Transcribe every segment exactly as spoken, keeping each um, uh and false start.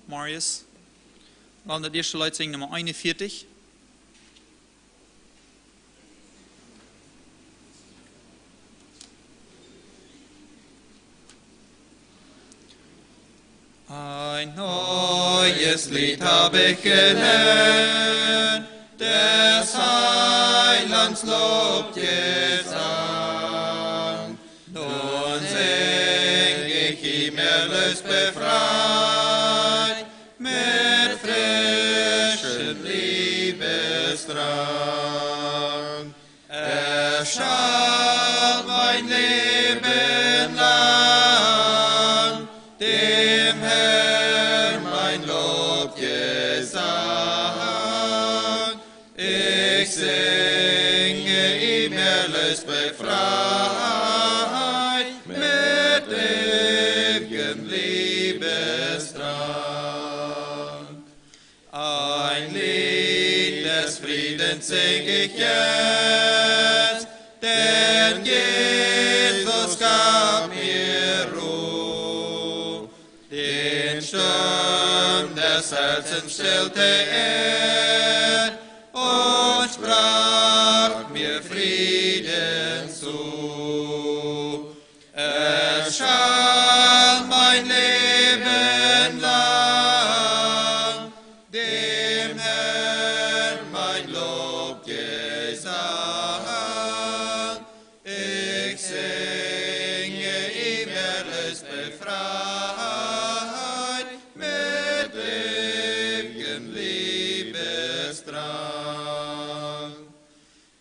Marius. Wie woaren daut ieeschte Leet sinjen, Numma eenunvieetich. Ein neues Lied hab ich gelernt, des Heilands Lobgesang. Nun sing ich ihm erlöst, befreit, mit frischem Liebesdrang. Es schall mein Leben lang dem Herrn mein Lobgesang. Ich singe ihm erlöst, befreit, mit ew'gem Liebesdrang. Ein Lied des Friedens sing ich jetzt, denn Jesus gab mir Ruh. Den Sturm des Herzens stillte er und sprach mir Frieden zu. Es schall mein Leben lang dem Herrn mein Lobgesang. Ich singe ihm erlöst, befreit, mit ew'gem Liebesdrang.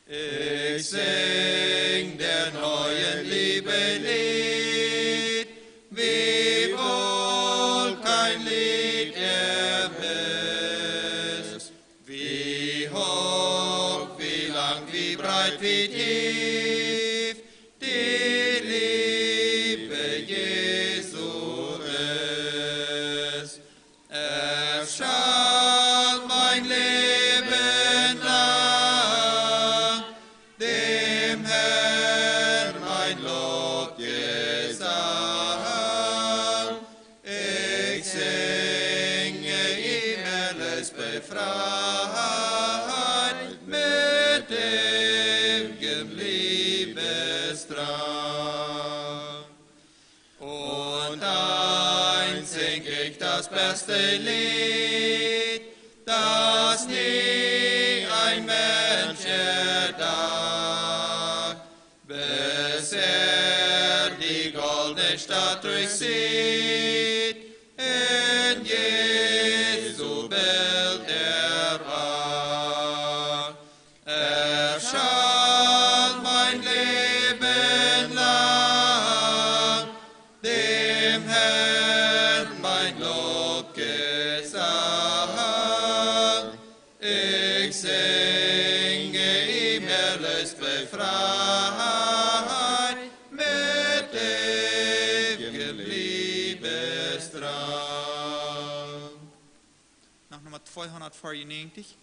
Ich sing der neuen Liebe Lied, wiewohl kein Lied er ist. Wie hoch, wie lang, wie breit, wie tief die Liebe Jesu ist. Es schall mein Leben lang dem Herrn mein Lobgesang. Ich singe ihm erlöst, befreit, mit ew'gem Liebesdrang. Und eins sing ich, das beste Lied, das nie ein Mensch erdacht, bis er die goldne Stadt durchzieht, in Jesu Bild erwacht. Es schall mein Leben lang dem Herrn mein Lobgesang. Ich singe ihm erlöst, befreit, mit ew'gem Liebesdrang. Noch Numma zweihundertvierundneunzig.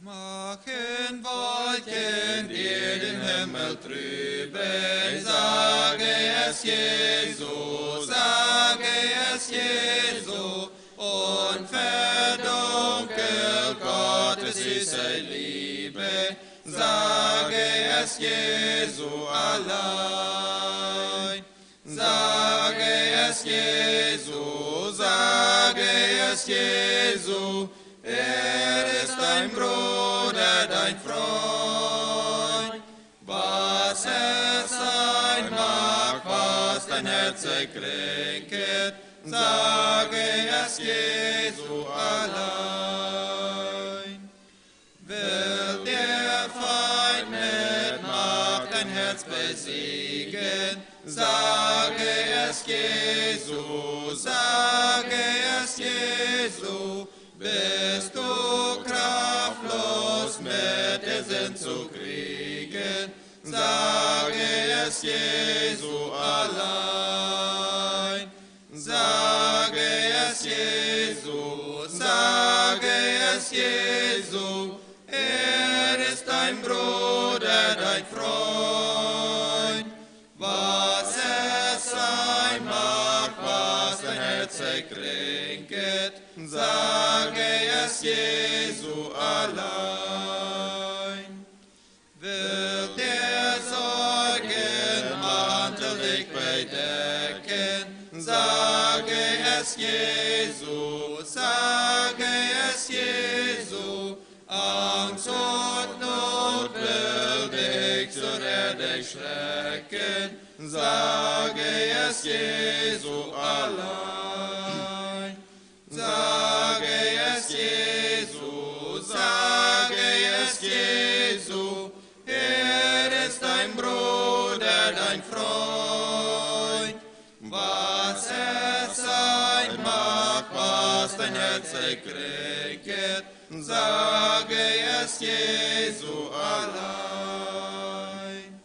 Machen Wolken dir den Himmel trüben, sage es Jesu, sage es Jesu, und verdunkelt Gottes süße Liebe, sage es Jesu allein. Sage es Jesu, sage es Jesu, er ist dein Bruder, dein Freund. Was es sein mag, was dein Herz kränket, sage es Jesu allein. Will der Feind mit Macht dein Herz besiegen, sage es Jesu, sage es Jesu, bist du kraftlos mit der Sünde zu kriegen, sage es Jesu allein. Sage es Jesu, sage es Jesu, er Bruder, dein Freund. Was es sein mag, was dein Herz erkränkelt, sage es Jesu allein. Will der Sorgenmantel dich bedecken, sage es Jesu, sage es Jesu, Angst und Not will dich zur Erde schrecken, sage es Jesu allein. Sage es Jesu, sage es Jesu, er ist dein Bruder, dein Freund. Was es sein mag, was dein Herz erkränkelt, sage es Jesu allein.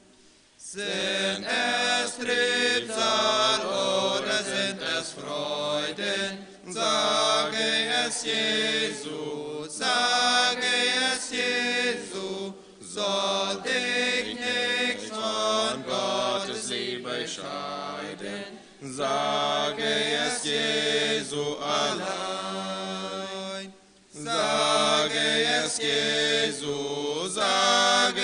Sind es Trübsal oder sind es Freuden, sage es Jesu, sage es Jesu, soll dich nichts von Gottes Liebe scheiden, sage es Jesu allein. Sage es Jesu, sage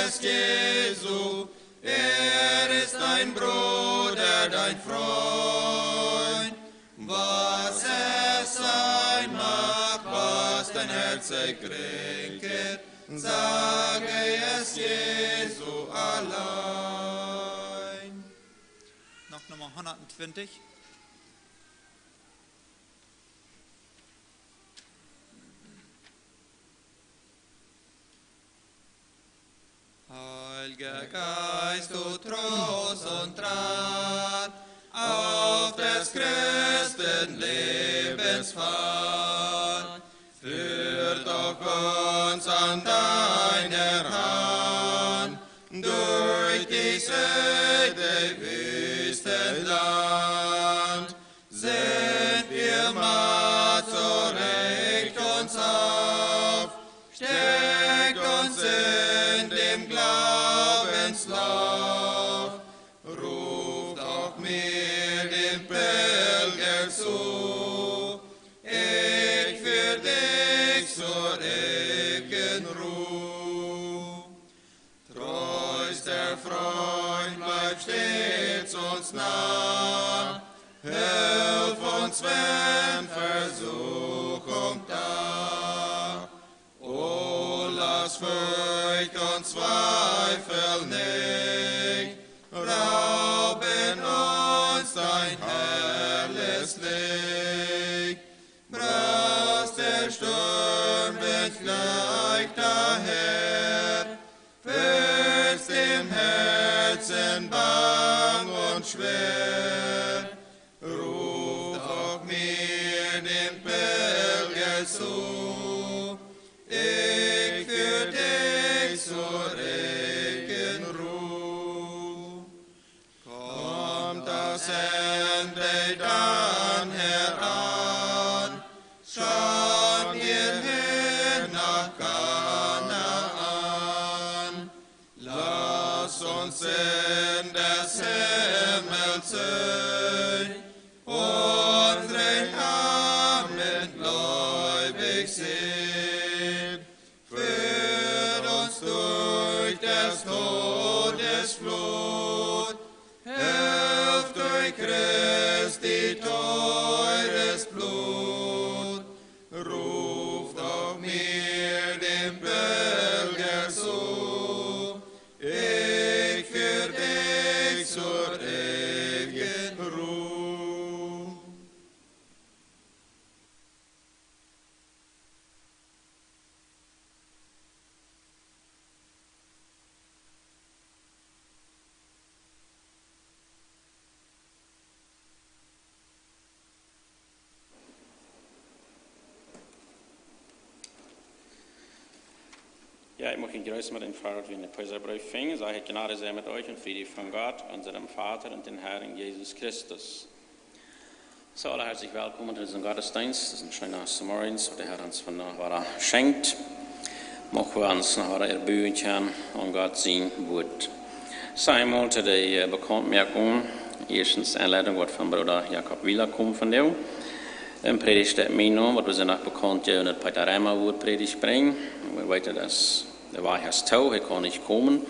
es Jesu, er ist dein Bruder, dein Freund. Was es sein mag, was dein Herz erkränkelt, sage es Jesu allein. Noch Nummer hundertzwanzig. Heilger Geist, du Trost und Rat auf des Christen Lebenspfad, führ doch uns an deiner Hand durch die Seite Wüstenland. Sind wir matt, so richt uns auf, stärkt uns in dem Glaubenslauf. Ruf doch mir, dem Pilger, zu, ich führ dich zur ewigen Ruh. Treuster Freund, bleib stets uns nah, hilf uns, wenn Versuchung da. O lass Furcht und Zweifel nicht, raub in uns dein helles Licht. Braust der Sturmwind gleich daher, wird's dem Herzen bang und schwer. Ruf doch mir, dem Pilger, zu, ich führ dich zur ewigen Ruh. Kommt das Ende dann heran, schauen wir hin nach Kanaan. Lass uns in des Himmels Höh unsren Herrn gläubig sehn. Führ uns durch des Todes Flut, hilf durch Christi teures Blut. Ruf doch mir, dem Pilger, zu, ich führ dich zur ewigen Ruh. Ja, ich mag euch grüßen mit dem Vater, wie in der Präserbreif fing. Sage ich, Gnade sei mit euch und Friede von Gott, unserem Vater und dem Herrn Jesus Christus. So, alle herzlich willkommen zu diesem Gottesdienst. Es ist ein schöner Morgen, wo der Herr uns von der Wara schenkt. Mucht wie ons noch waut erbuen kjennen aun Gott sien Wort. Saj mol to de, äh, Bekauntmoakung. Ieeschtens Enleitunk, waut von Brooda Jakob Wieler kjemt vondoag. Een Prädicht, dee mien Nomen, waut wie sent noch bekaunt, dee daut Peter Reimer woat Prädicht brinjen. Wie weeten, daut de Wajch es too, hee kaun nich komen.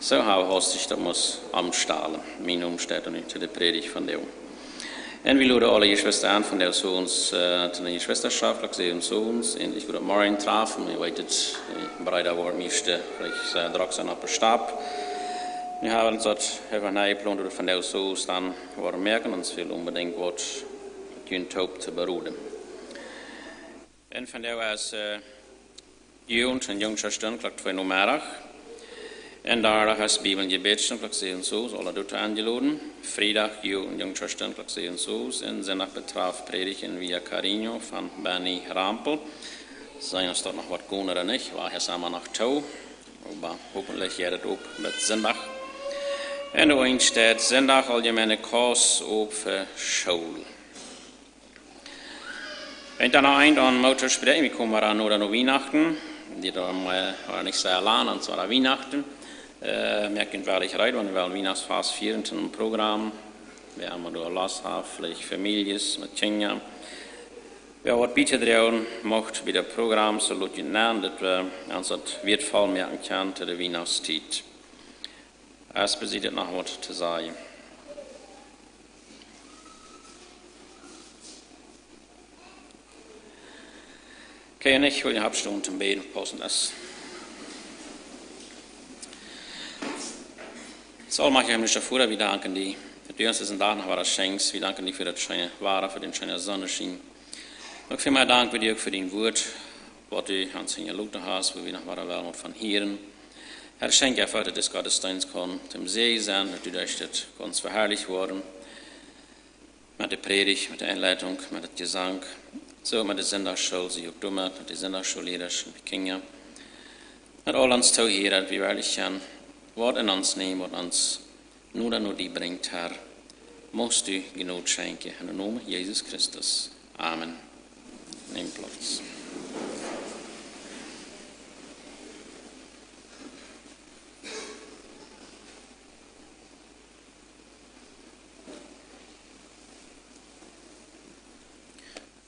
Soo hab wie haustich daut must omstalen. Mien Nomen steit doa nich to de Prädicht vondoag. Un wie loden aule Jeschwista aun vondoag soo ons, äh, to de Jeschwistaschoft, like soo ons, endlich wada morjen trafen. Wie weeten, äh, Breeda woaren mieescht, äh, veleicht, äh, drock sent opp de Stap. Wie haben ons daut eefach nich jeplont, daut wie vondoag soo dan woaren moaken, ons well onbedingt waut kjennen toop to beroden. Un vondoag es, äh, Jugend un Jungsche Stund, Klock twee Nomeddach. Un donndach es Bibel un Jebäd Stund, Klock säwen Uhr, aule doatoo enjeloden. Friedach Jugend un Jungsche Stund, Klock säwen Uhr. Un Sindach betraft Prädicht en Via Carigno von Benny Rampel. Seenen aus daut noch woat gonen ooda nich, Wajch es emma noch too. Oba hopentlich jeit daut uk bat Sindach. Un de Oajastäd Sindach, auljemeene Kos opp fa School. Wan ekj dan noch eent aun Moot spräakj, wie komen aun no, no Wienachten. Dee dan, äh, woaren nich sea lang, dan es wada Wienachten. Äh, moakt junt werkjlich reed, wan wie wellen Wienachtsfast fieren, toom Programm. Wäa emma doa Lust haft, veleicht Famieljes met Kjinja. Wäa waut bietodroagen mucht bie daut Programm, soo lot junt nenn, daut wie ons daut wieetvoll moaken kjennen to de Wienachtstiet. Es besied noch waut to sajen? Okay, un ekj well junt oppstonen toom bäden, paussen es. Soo, himmlischa Voda, wie danken die, daut du ons disen Dach noch wada schenkjst. Wie danken die fa daut scheene Wada, fa dän scheenen Sonnenschien. Uk väl mea dank wie die uk fa dien Wort, waut du ons hinjaloten hast, wua wie noch wada wellen waut von hieren. Herr, schenkj eefach, daut dis Gottesdeenst kaun toom Säajen sennen, daut du derch dit kaust veharlicht woaren. Met de Prädicht, met de Enleitunk, met daut Jesank, soo met de Sindachschool, see uk doamet, met de Sindachschoolliera un de Kjinja. Met aul ons Toohiera, daut wie werkjlich kjennen waut en ons nämen, waut ons noda no die brinjt, Herr, muchst du Jnod schenkjen. En dän Nomen Jesus Christus. Amen. Nemt Plauz.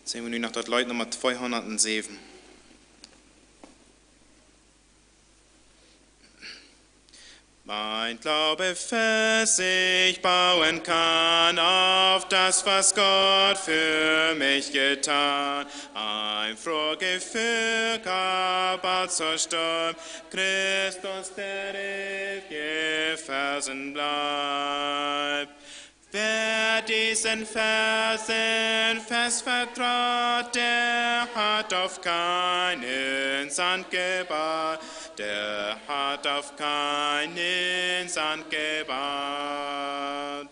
Sinjen wie nu noch daut Leet Numma tweehundatsäwen. Mein Glaube fest sich bauen kann auf das, was Gott für mich getan. Ein Frohgefühl gab, als der Sturm Christus der ewige Felsen bleibt. Wer diesen Felsen fest vertraut, der hat auf keinen Sand gebaut, der hat auf keinen Sand gebaut.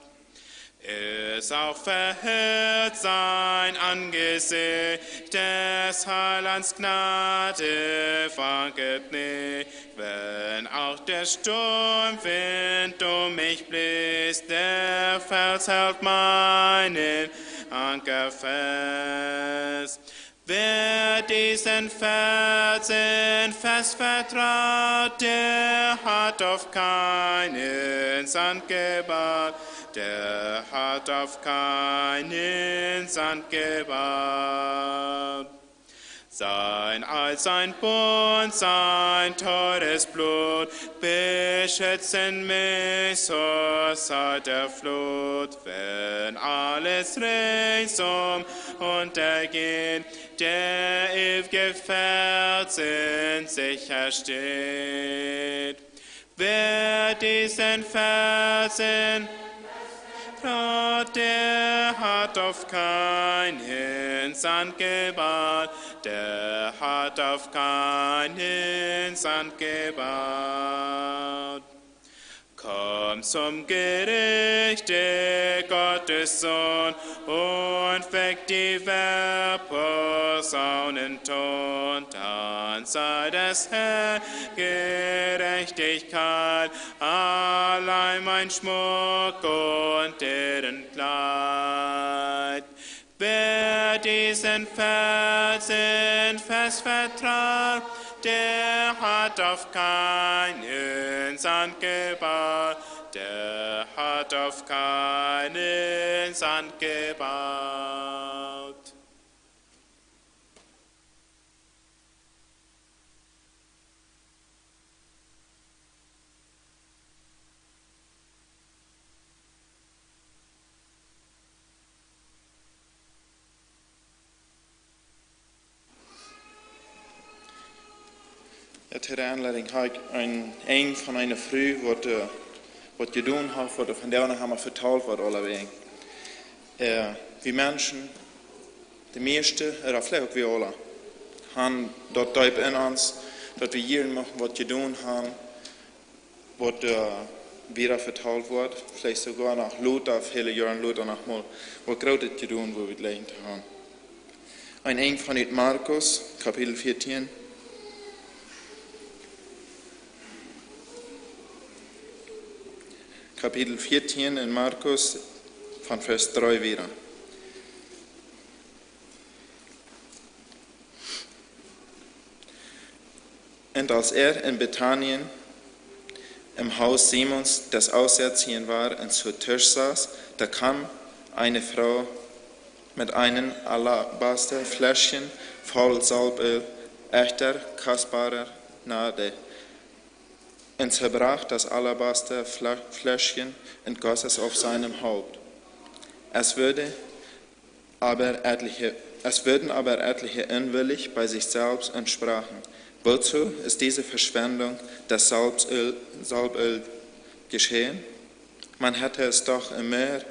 Ist auch verhüllt sein Angesicht, des Heilands Gnade wanket nicht. Wenn auch der Sturmwind um mich bläst, der Fels hält meinen Anker fest. Wer diesen Felsen fest vertraut, der hat auf keinen Sand gebaut, der hat auf keinen Sand gebaut. Sein Eid, sein Bund, sein teures Blut beschützen mich zur Zeit der Flut. Wenn alles ringsum untergeht, der ewige Felsen sicher steht. Wer diesen Felsen vertraut, der hat auf keinen Sand gebaut, der hat auf keinen Sand gebaut. Komm zum Gerichte, Gottes Sohn, und weck die Weltposaunenton. Dann sei des Herrn Gerechtigkeit allein mein Schmuck und Ehrenkleid. Wer diesen Felsen fest vertraut, der hat auf keinen Sand gebaut, der hat auf keinen Sand gebaut. Ea, to de Enleidunk hab ekj een, een von eene Fru, waut, ea, waut jedonen haft, waut doa vondoag noch emma vetalt woat, aulawäajen. Ea, wie Menschen, de mieeschte, ooda veleicht uk wie aule, han daut deep en ons, daut wie jieren muchten waut jedonen han, waut, ea, wieda vetalt woat, veleicht soogoa noch lota, väle Joaren lota noch mol, waut Grootet jedonen, wua wie jlikjen to han. Een Enj von ut Markus, Kapitel vieetieen. Kapitel vieetieen en Markus, von Varsch dree wieda. Und als er in Bethanien im Haus Simons des Aussätzigen war und zu Tisch saß, da kam eine Frau mit einem Alabasterfläschchen voll Salböl, echter, kostbarer Narde, und zerbrach das Alabasterfläschchen und goss es auf seinem Haupt. Es wurde aber etliche, es wurden aber etliche unwillig bei sich selbst und sprachen: „Wozu ist diese Verschwendung des Salböl, Salböl geschehen? Man hätte es doch um mehr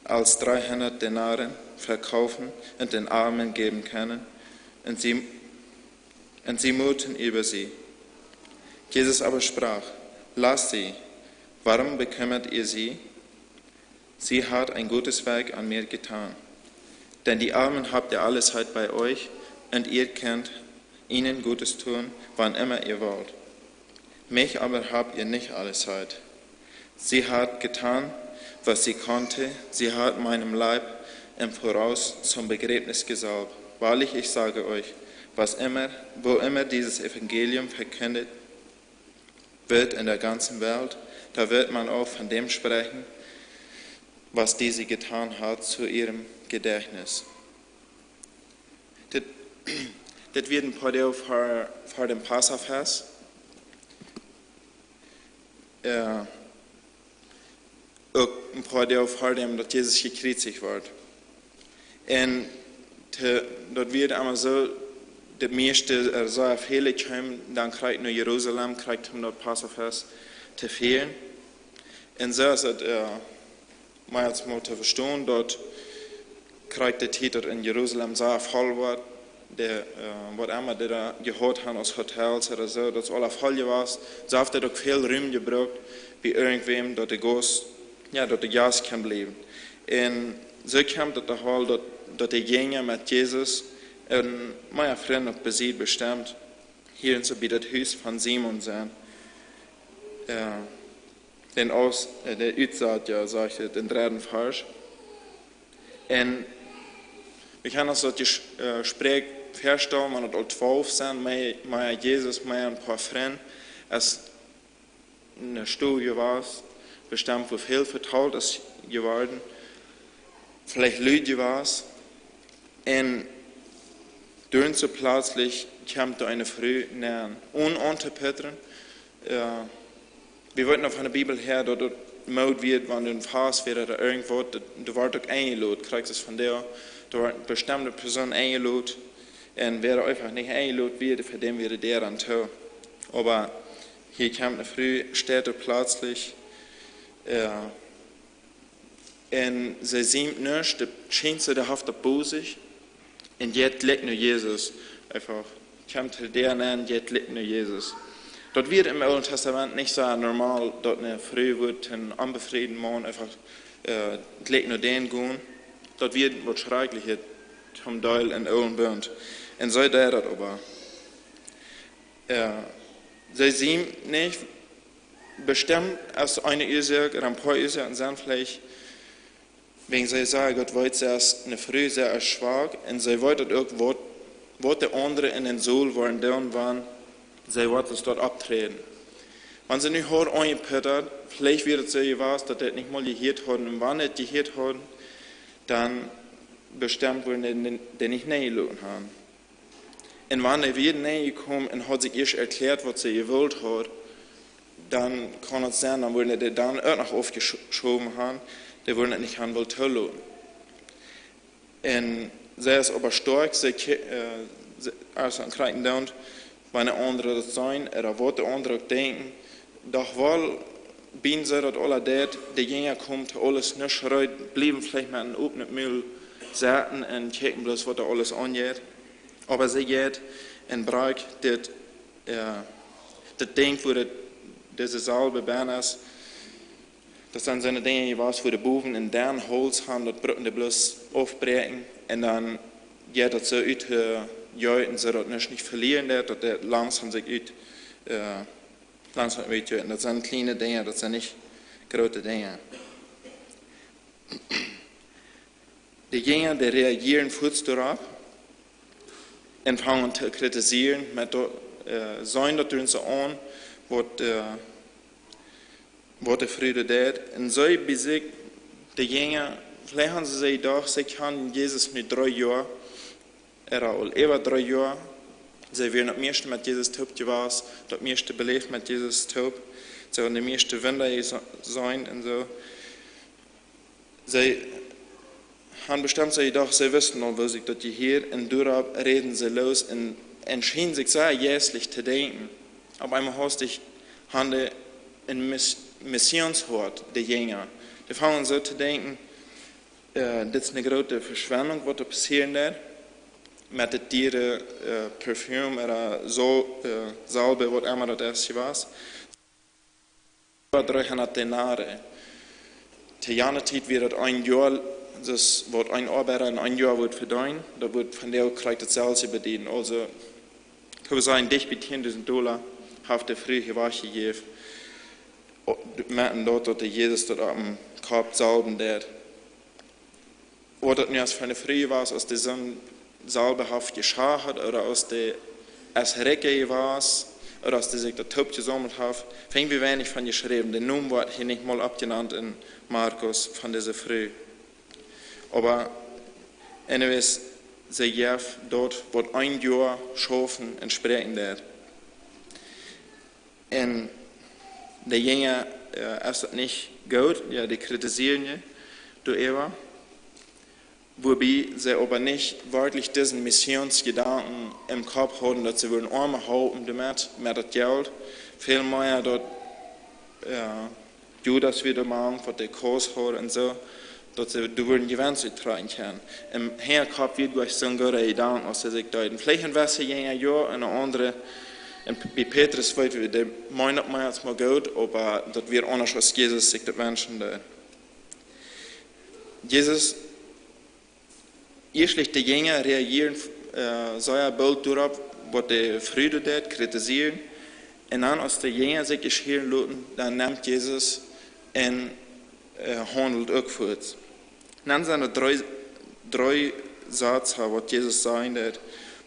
als dreihundert Denaren verkaufen und den Armen geben können.“ Und sie, und sie murrten über sie. Jesus aber sprach: „Lasst sie, warum bekümmert ihr sie? Sie hat ein gutes Werk an mir getan. Denn die Armen habt ihr alle Zeit bei euch, und ihr könnt ihnen Gutes tun, wann immer ihr wollt. Mich aber habt ihr nicht alle Zeit. Sie hat getan, was sie konnte. Sie hat meinen Leib im Voraus zum Begräbnis gesalbt. Wahrlich, ich sage euch, was immer, wo immer dieses Evangelium verkündet wird in der ganzen Welt, da wird man auch von dem sprechen, was diese getan hat, zu ihrem Gedächtnis.“ Dit, dit wia een poa Doag ver, ver däm Passafest. Ea, uk een poa Doag ver däm daut Jesus jekjriezicht wort. Un to, daut wia emma soo, de mieeschte, ea, soo väle kjeemen dan krakjt no Jerusalem, krakjt om daut Passafest to fieren. Un soo es et, ea, mau aus mol to vestonen, daut krakjt de Tiet daut en Jerusalem soo voll wort, de, ea, waut emma dee doa jehaut han aus Hotels ooda soo, daut es aula voll jewast. Soo haft et uk väl Rum jebrukt, bie irjentwäm daut de Gast, jo, daut de Gast kaun bliewen. Un soo kjemt et doch woll daut, daut de Jinja met Jesus un mea Frind uk bie sikj bestemt, hia un soo bie daut Hus von Simon sent. Ea, dän Aus, ea, de Utsaut, jo, sajcht et em dredden Varsch. Un wie kjennen ons daut Jes-, ea, Jespräakj väastalen, wan et aul twalf sent, mea, mea Jesus, mea een poa Frind, es ne Stow jewast, bestemt, wua väl vetalt es jeworden, veleicht lud jewast. Un dan soo pletslich kjemt doa eene Fru nenn, onen auntopietren. Ea, wie weeten noch von de Bibel häa, daut et Mood wia, wan doa een Fast wia ooda irjentwaut, doa, doa wort uk enjelot, krakjt soo aus vondoag, doa wort eene bestemde Persoon enjelot. Un wäa eefach nich enjelot wia, fa däm wia de Däa dan too. Oba hia kjemt ne Fru, steit doa pletslich, ea, un see siemt nuscht, de Scheenste, dee haft daut bie sikj, un jeit jlikj no Jesus. Eefach, kjemt de Däa nenn, jeit jlikj no Jesus. Daut wia em Oolen Tastament nich soo normal, daut ne Fru wudd een onbefrieden Maun eefach, ea, jlikj no dän gonen. Daut wia waut Schrakjlichet, toom Deel em Oolen Bunt. Un see deed daut oba. Ea, see siemt nich, bestemt aus eene Uasoak, ooda een poa Uasoaken sent veleicht, Wäajen see säd: "Gott weet, see es eene Fru, see es schwak, un see weet daut uk, waut, waut de aundre en dän Saul woaren doonen, wan see woat doa oppträden." Wan see nu haud aunjepittat, veleicht wia daut soo jewast, daut dee daut nich mol jehieet hauden, un wan dee daut jehieet hauden, dan bestemmt wudden dee, dee nich nenjeloten haben. Un wan dee wia nenjekomen un haud sikj ieescht erkjläat, waut see jewult haud, dan kaun et sennen, dan wudden dee daut dan uk noch aufjeschowen haben, dee wudden et nich haben wult toloten. Un see es oba stoakj, see, kje- äh, see, aus een Kjrichtendoont, wan de aundre daut seenen, ooda waut de aundre uk denkjen, doch wol, wan see daut aula deit, de Jinja komen to aules nich reed, bliewen veleicht met een opnet Mul sitten un kjikjen bloos, waut doa aules aunjeit. Oba see jeit un brakjt dit, äh, dit Dinkj, wua dit, dise Salbe bennen es. Daut sent soone Dinja jewast, wua de bowen en dän Hauls haben, daut brucken dee bloos aufbräakjen. Un dan jeit daut soo ut, äh, jeit un soo daut nich, nich velieren deit, daut dee langsom sikj ut, äh, langsom utjeit. Un daut sent kjliene Dinja, daut sent nich groote Dinja. De Jinja, dee reagieren fuaz doaropp un fangen to kritisieren, met daut, äh, seenen daut doonen see aun, waut, äh, waut de Fru deit. Un see bie sikj, de Jinja, veleicht haben see jedocht, see kjanen Jesus nu dree Joa, ooda aul äwa dree Joa. See wieren daut mieeschte met Jesus toop jewast, daut mieeschte beläft met Jesus toop. See haben de mieeschte Wunda jese- jeseenen un soo. See haben bestemmt soo jedocht, see wisten aul, woo sikj daut jehieet, un doaropp räden see loos un, un schienen sikj sea jeistlich to denkjen. Opp eemol haustich haben dee een Miss-, Missionshoat, de Jinja. Dee fangen soo to denkjen, äh, dit es eene groote Veschwendunk, waut doa passieren deit, met de diere, äh, Parfüm ooda soo, äh, Salbe, waut emma daut es jewast. Äwa dreehundat Denare. To jane Tiet wia daut een Joa, daut waut een Oabeida en een Joa wudd vedeenen, daut wudd vondoag krakjt daut selwje bedieden. Aulsoo, ekj wudd sajen, dicht bie tieendausent Dolla haft de Fru hia wajchjejäft, o-, met daut, daut dee Jesus daut opp dän Kopp salwen deed. Waut daut nu aus fa eene Fru wia, aus dee soone Salbe haft jeschacht, ooda aus dee aus rikj wia, ooda aus dee sikj daut toop jesaumelt haft, finj wie weinich von jeschräwen. De Nomen woat hia nich mol oppjenant en Markus von dise Fru. Oba, anyways, see jeef daut, waut een Joa schaufen un spräakjen deed. Un de Jinja, äh, es daut nich goot, jo, dee kritisieren je doaräwa. Wuabie see oba nich werkjlich disen Missionsjedanken em Kopp hauden, daut see wudden Oame halpen doamet, met daut Jelt. Väl mea daut, jo, Judas wia doa mank, waut de Kos haud un soo, daut see doa wudden Jewenst uttrakjen kjennen. Em Hinjakopp wia daut jlikj soon gooda Jedanke, aus see sikj deeden. Veleicht een bät jinja, jo, un een aundra, un P-, bie Petrus weet wie, dee meend daut mea aus mau goot, oba daut wia aundasch, aus Jesus sikj daut wenschen deed. Jesus, ieeschtlich de Jinja reagieren, äh, sea boolt doaropp, waut de Fru deed, kritisieren. Un dan, aus de Jinja sikj jeschieren loten, dan nemt Jesus un, äh, haundelt uk fuaz. Dan sent doa dree, dree Sätze, waut Jesus sajen deed,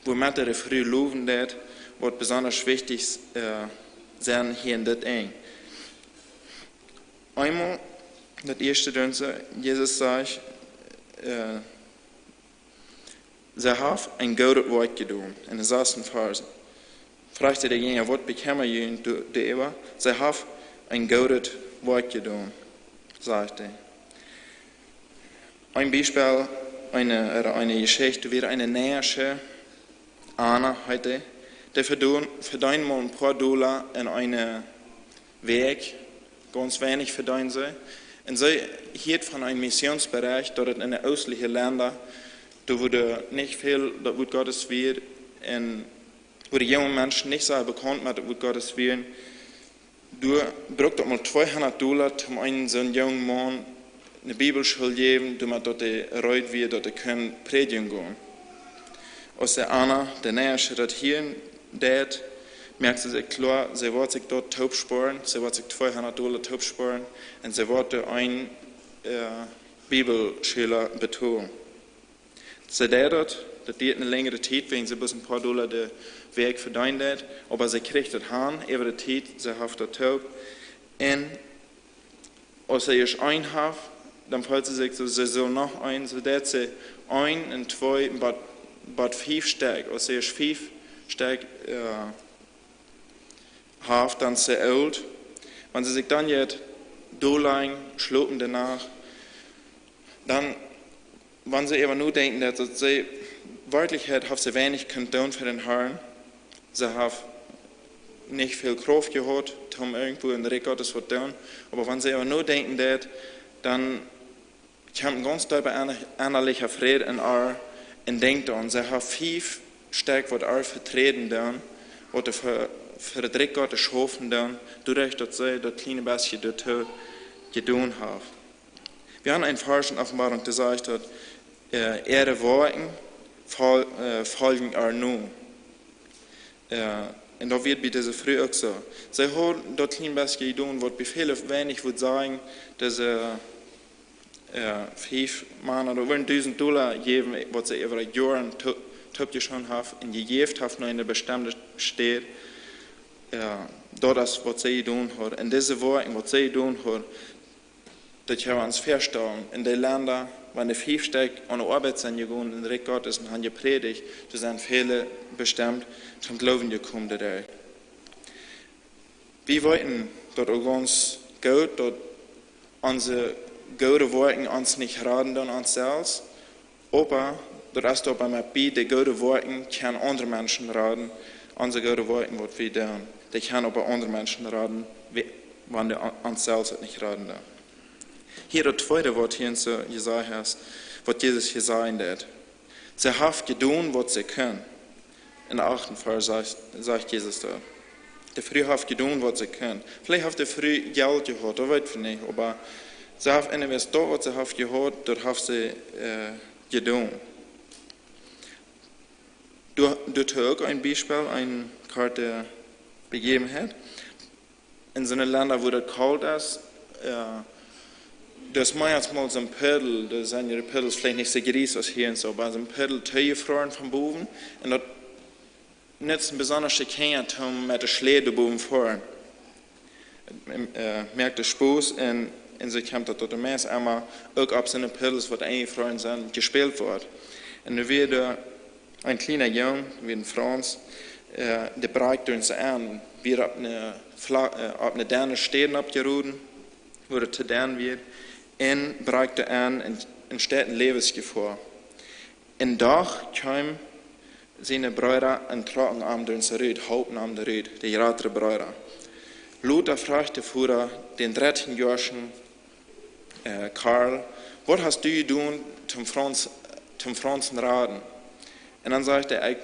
wuamet hee de Fru lowen deed, waut besonda wichtich, äh, sent hia en dit Enj. Eemol, daut ieeschte, dan sajcht Jesus, sajcht, äh, see haft een goodet Woakj jedonen, en dän sasten Varsch. Fruach hee de Jinja: "Waut bekjemma jie junt doa-, doaräwa? See haft een goodet Woakj jedonen", sajcht hee. Een Biespel, eene, ooda eene Jeschicht, wia eene Neasche, Anna heet dee, dee vedoon-, vedeend mau een poa Dolla en eene Wäakj, gaunz weinich vedeend see. Un see hieed von een Missionsberecht, daut et en de oostliche Lenda, doa wua nich väl daut Wuat Gottes wia, un wua de junge Menschen nich soo bekaunt met daut Wuat Gottes wieren, doa brukt daut mau tweehundat Dolla, om eenen soon jungen Maun ne Bibelschool jäwen, doamet daut hee reed wia, daut hee kunn prädjen gonen. Aus de Anna, de Neasche, daut hieren deed, moakt see sikj kloa, see woat sikj daut toopspoaren, see woat sikj tweehundat Dolla toopspoaren, un see woat doa een, äh, Bibelschola betolen. See deed daut, daut dieed eene lenjre Tiet, wäajen see bloos een poa Dolla de Wäakj vedeend deed, oba see kjrieech daut han äwa de Tiet, see haft daut toop. Un aus see ieescht een haft, dan feelt see sikj soo, see sull noch een, soo deed see een un twee, bat, bat fief Stekj, aus see ieescht fief Stekj, äh, haft, dan es see oolt. Wan see sikj dan jeit dolläajen, schlopen doano, dan, wan see äwa nodenkjen, daut, daut see, werkjlich haft see weinich kunt doonen fa dän Harn. See haft nich väl Krauft jehaut, om irjentwoo em Rikj Gottes waut doonen. Oba wan see äwa nodenkjen deed, dan kjemt een gaunz deepa enna-, ennalicha Fräd en äa un denkjt aun, see haft fief Stekj waut äa veträden doonen, waut fa, fa daut Rikj Gottes schaufen doonen, doaderch daut see daut kjliene bät doatoo jedonen haft. Wie haben een Varsch en Openboarunk, dee sajcht daut, äh, äare Woakjen fol-, äh, foljen äa no. Äh, un daut wia bie dise Fru uk soo. See haud daut kjlien bät jedonen, waut bie väle weinich wudd sajen, daut see, äh, fief Mana, daut wudden dusent Dolla jäwen, waut see äwa Joaren to-, toopjeschlonen haft un jejäft haft no eene bestemde Städ. Äh, daut es, waut see jedonen haud. Un dise Woakjen, waut see jedonen haud, daut kjenn wie ons väastalen. En de Lenda, wan de fief Stekj aun de Oabeit sent jegonen em Rikj Gottes un haben jeprädicht, doa sent väle bestemt toom Gloowen jekomen doaderch. Wie weeten daut uk gaunz goot, daut onse goode Woakjen ons nich raden doonen ons selfst, oba daut es doabie met bie, de goode Woakjen kjennen aundre Menschen raden, onse goode Woakjen, waut wie doonen, dee kjennen oba aundre Menschen raden, we-, wan dee on-, ons selfst daut nich raden doonen. Hia daut tweede, waut hia en soo jesajcht es, waut Jesus hia sajen deed. See haft jedonen, waut see kunn. En de achte Varsch sajcht, sajcht Jesus doa. De Fru haft jedonen, waut see kunn. Veleicht haft de Fru Jelt jehaut, daut weet wie nich, oba see haft en de Welt daut, waut see haft jehaut, daut haft see, äh, jedonen. Du, du hast uk een Biespel, eene korte Bejäwenheit. En soone Lenda, wua daut kolt es, äh, daut es meistens mol soon Puddel, daut sent de Puddels veleicht nich soo jriees aus hia un soo, oba soon Puddel toojefroaren von bowen. Un daut nutzt besonda de Kjinja, om met de Schläd doa bowen foaren. Äh, moakt de Spos un, un soo kjemt daut, daut de Mensch emma uk opp soone Puddels, waut enjefroaren sent, jespält woat. Un nu wia doa een kjliena Jung, wia een Frauns, äh, dee brakjt doa enn, wia opp eene Fla-, äh, opp eene denne Städ oppjeroden, wua et to denn wia, un brakjt doa enn un, un steit en Läwensjefoa. Un doch kjeemen siene Breeda un trocken am doa rut, holpen am doa rut, de jratre Breeda. Lota fruach de Voda dän dartieen Joa oolen, äh, Karl: "Waut hast du jedonen toom Frauns, toom Frauns raden?" Un dan sajcht hee: "Ekj,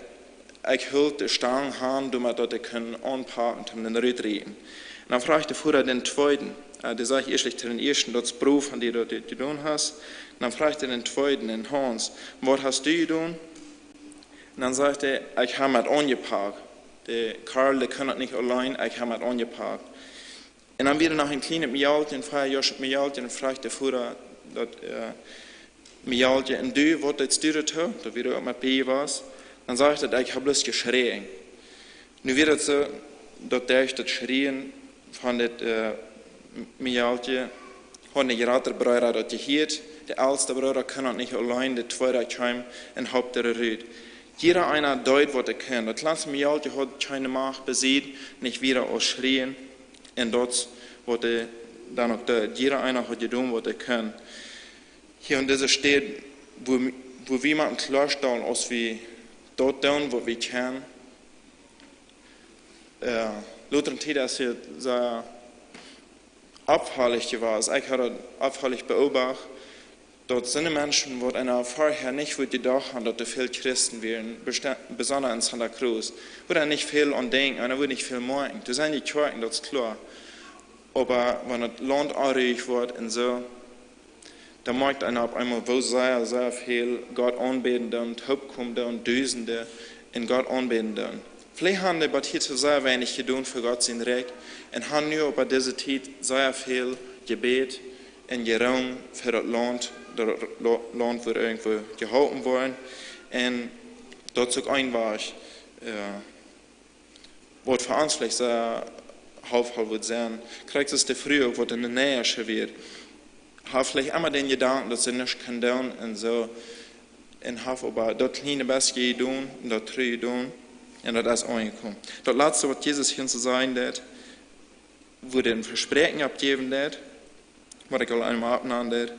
ekj hilt de Stang han, doamet daut ekj kunn aunpacken, toom dän rut rieten." Un dan fruach de Voda dän tweeden, äh, dee sajcht ieescht to dän ieeschten: "Daut es Prof aun die, daut du jedonen hast." Un dan fruach hee dän tweeden, dän Hans: "Waut hast du jedonen?" Un dan sajcht hee: "Ekj hab am aunjepakt. De Karl, dee kunn daut nich auleen, ekj hab am aunjepakt." Un dan wia noch een kjlienet Mejälkje, een fief Joa oolet Mejälkje, un fruach de Voda daut, äh, Mejälkje: "Un du, waut deedst du doatoo?" Daut wia uk met bie jewast. Dan sajcht et: "Ekj hab bloos jeschräajen." Nu wia et soo, daut derch daut Schrieen von dit, äh, Mejälkje haud de jratre Breeda daut jehieet, de elste Brooda kunn daut nich auleen, de tweeda kjeem un holp am rut. Jieda eena deed, waut hee kunn. Daut kjliene Mejälkje haud kjeene Macht bie sikj, nich wieda aus schrieen. Un daut, waut hee dan uk deed, jieda eena haud jedonen, waut hee kunn. Hia aun dise Städ, wua, wua wie motten kloastalen, aus wie daut doonen, waut wie kjennen. Äh, Lota un Tida es hia sea oppfaulich jewast. Ekj hab daut oppfaulich beobacht, daut soone Menschen, waut eena verhäa nich wudd jedocht han, daut doa väl Christen wieren, besta-, besonda en Santa Cruz, wudd eena nich väl aun denkjen, eena wudd nich väl moakjen. Doa sent de Kjoakjen, daut es kloa. Oba wan daut Launt onruhich woat un soo, dan moakjt eena opp eemol, woo sea, sea väl Gott aunbäden doonen, toopkomen doonen, Dusende un Gott aunbäden doonen. Veleicht han dee bat hia too sea weinich jedonen fa Gott sien Rikj un han nu oba dise Tiet sea väl jebät un jeroongen fa daut Launt, daut Lo-, Launt wudd irjentwoo jeholpen woaren. Un daut es uk een Wajch, äh, waut fa ons veleicht sea helpvoll wudd sennen. Krakjt soo aus de Fru uk, waut en de Nähe wia. Haft veleicht emma dän Jedanken, daut see nuscht kaun doonen un soo. Un haft oba daut kjliene bät jedonen un daut Tru jedonen. Un daut es aunjekomen. Daut latste, waut Jesus hia to sajen deed, wua hee een Vespräakjen aufjäwen deed, waut ekj aul eemol oppnanen deed,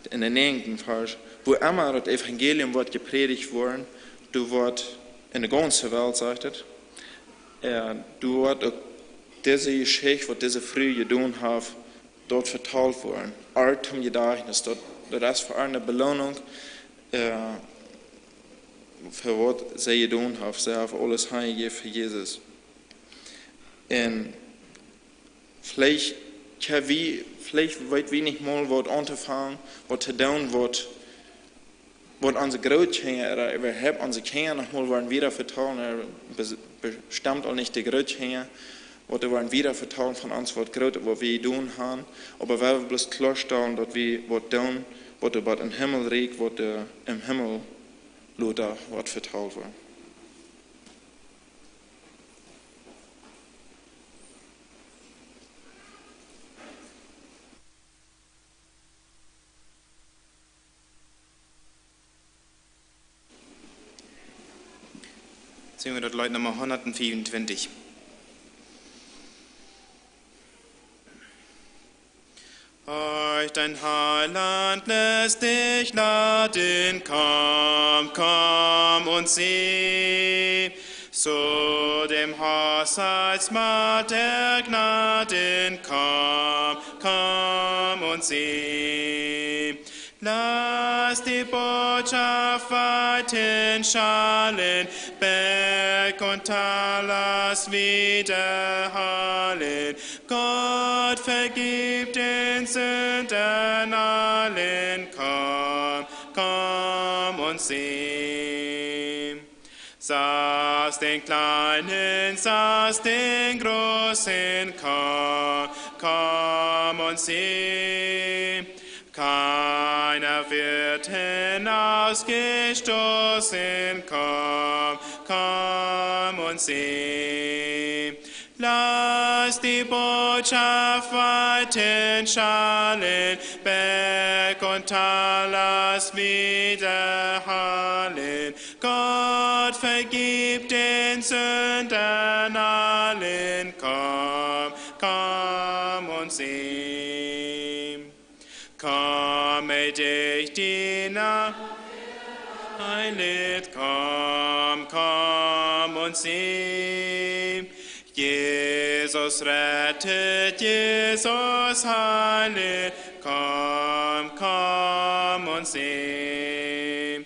en dän näajenden Varsch: Wua emma daut Evangelium woat jeprädicht woaren, doa woat en de gaunze Welt, sajcht et, äh, doa woat uk dise Jeschicht, waut dise Fru jedonen haft, doa vetalt woaren. Ar toom Jedajchtnis, daut, daut es fa ar eene Beloonunk, äh, fa waut see jedonen haft. See haft aules hanjejäft fa Jesus. Un veleicht, jo, wie, veleicht weet wie nich mol, waut auntofangen, waut to doonen, waut, waut onse Grootkjinja, ooda äwahaupt onse Kjinja noch mol woaren wieda vetalen, ooda bes-, bestemt aul nich de Grootkjinja, waut dee woaren wieda vetalen von ons, waut Grootet, waut wie jedonen haben. Oba wie wellen bloos kloastalen, daut wie waut doonen, waut doa bie daut Himmelrikj, waut doa em Himmel lota woat vetalt woaren. Sinjen wie daut Leet Numma hundat fiefuntwintich. Euch den Heiland lässt dich laden, komm, komm und sieh. Zu dem Hochzeitsmahl der Gnaden, komm, komm und sieh. Lass die Botschaft weithin schallen, Berg und Tal lass widerhallen. Gott vergibt den Sündern allen, komm, komm und sieh. Saß den Kleinen, saß den Großen, komm, komm und sieh. Keiner wird hinausgestoßen, komm, komm und sieh. Lass die Botschaft weithin schallen, Berg und Tal lass widerhallen. Gott vergibt den Sündern allen, komm, komm und sieh. Komm, mächtig Diener, heilet, komm, komm und sieh. Jesus rettet, Jesus heilet, komm, komm und sieh.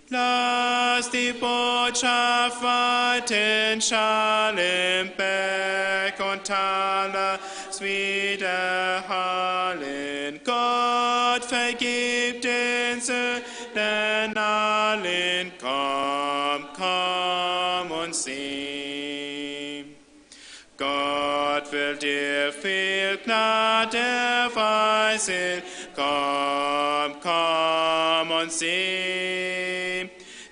Lass die Botschaft weithin schallen, Berg und Tal lass widerhallen. Gott vergibt den Sündern allen, komm, komm und sieh. Gott will dir viel Gnade erweisen. Komm, komm und sieh.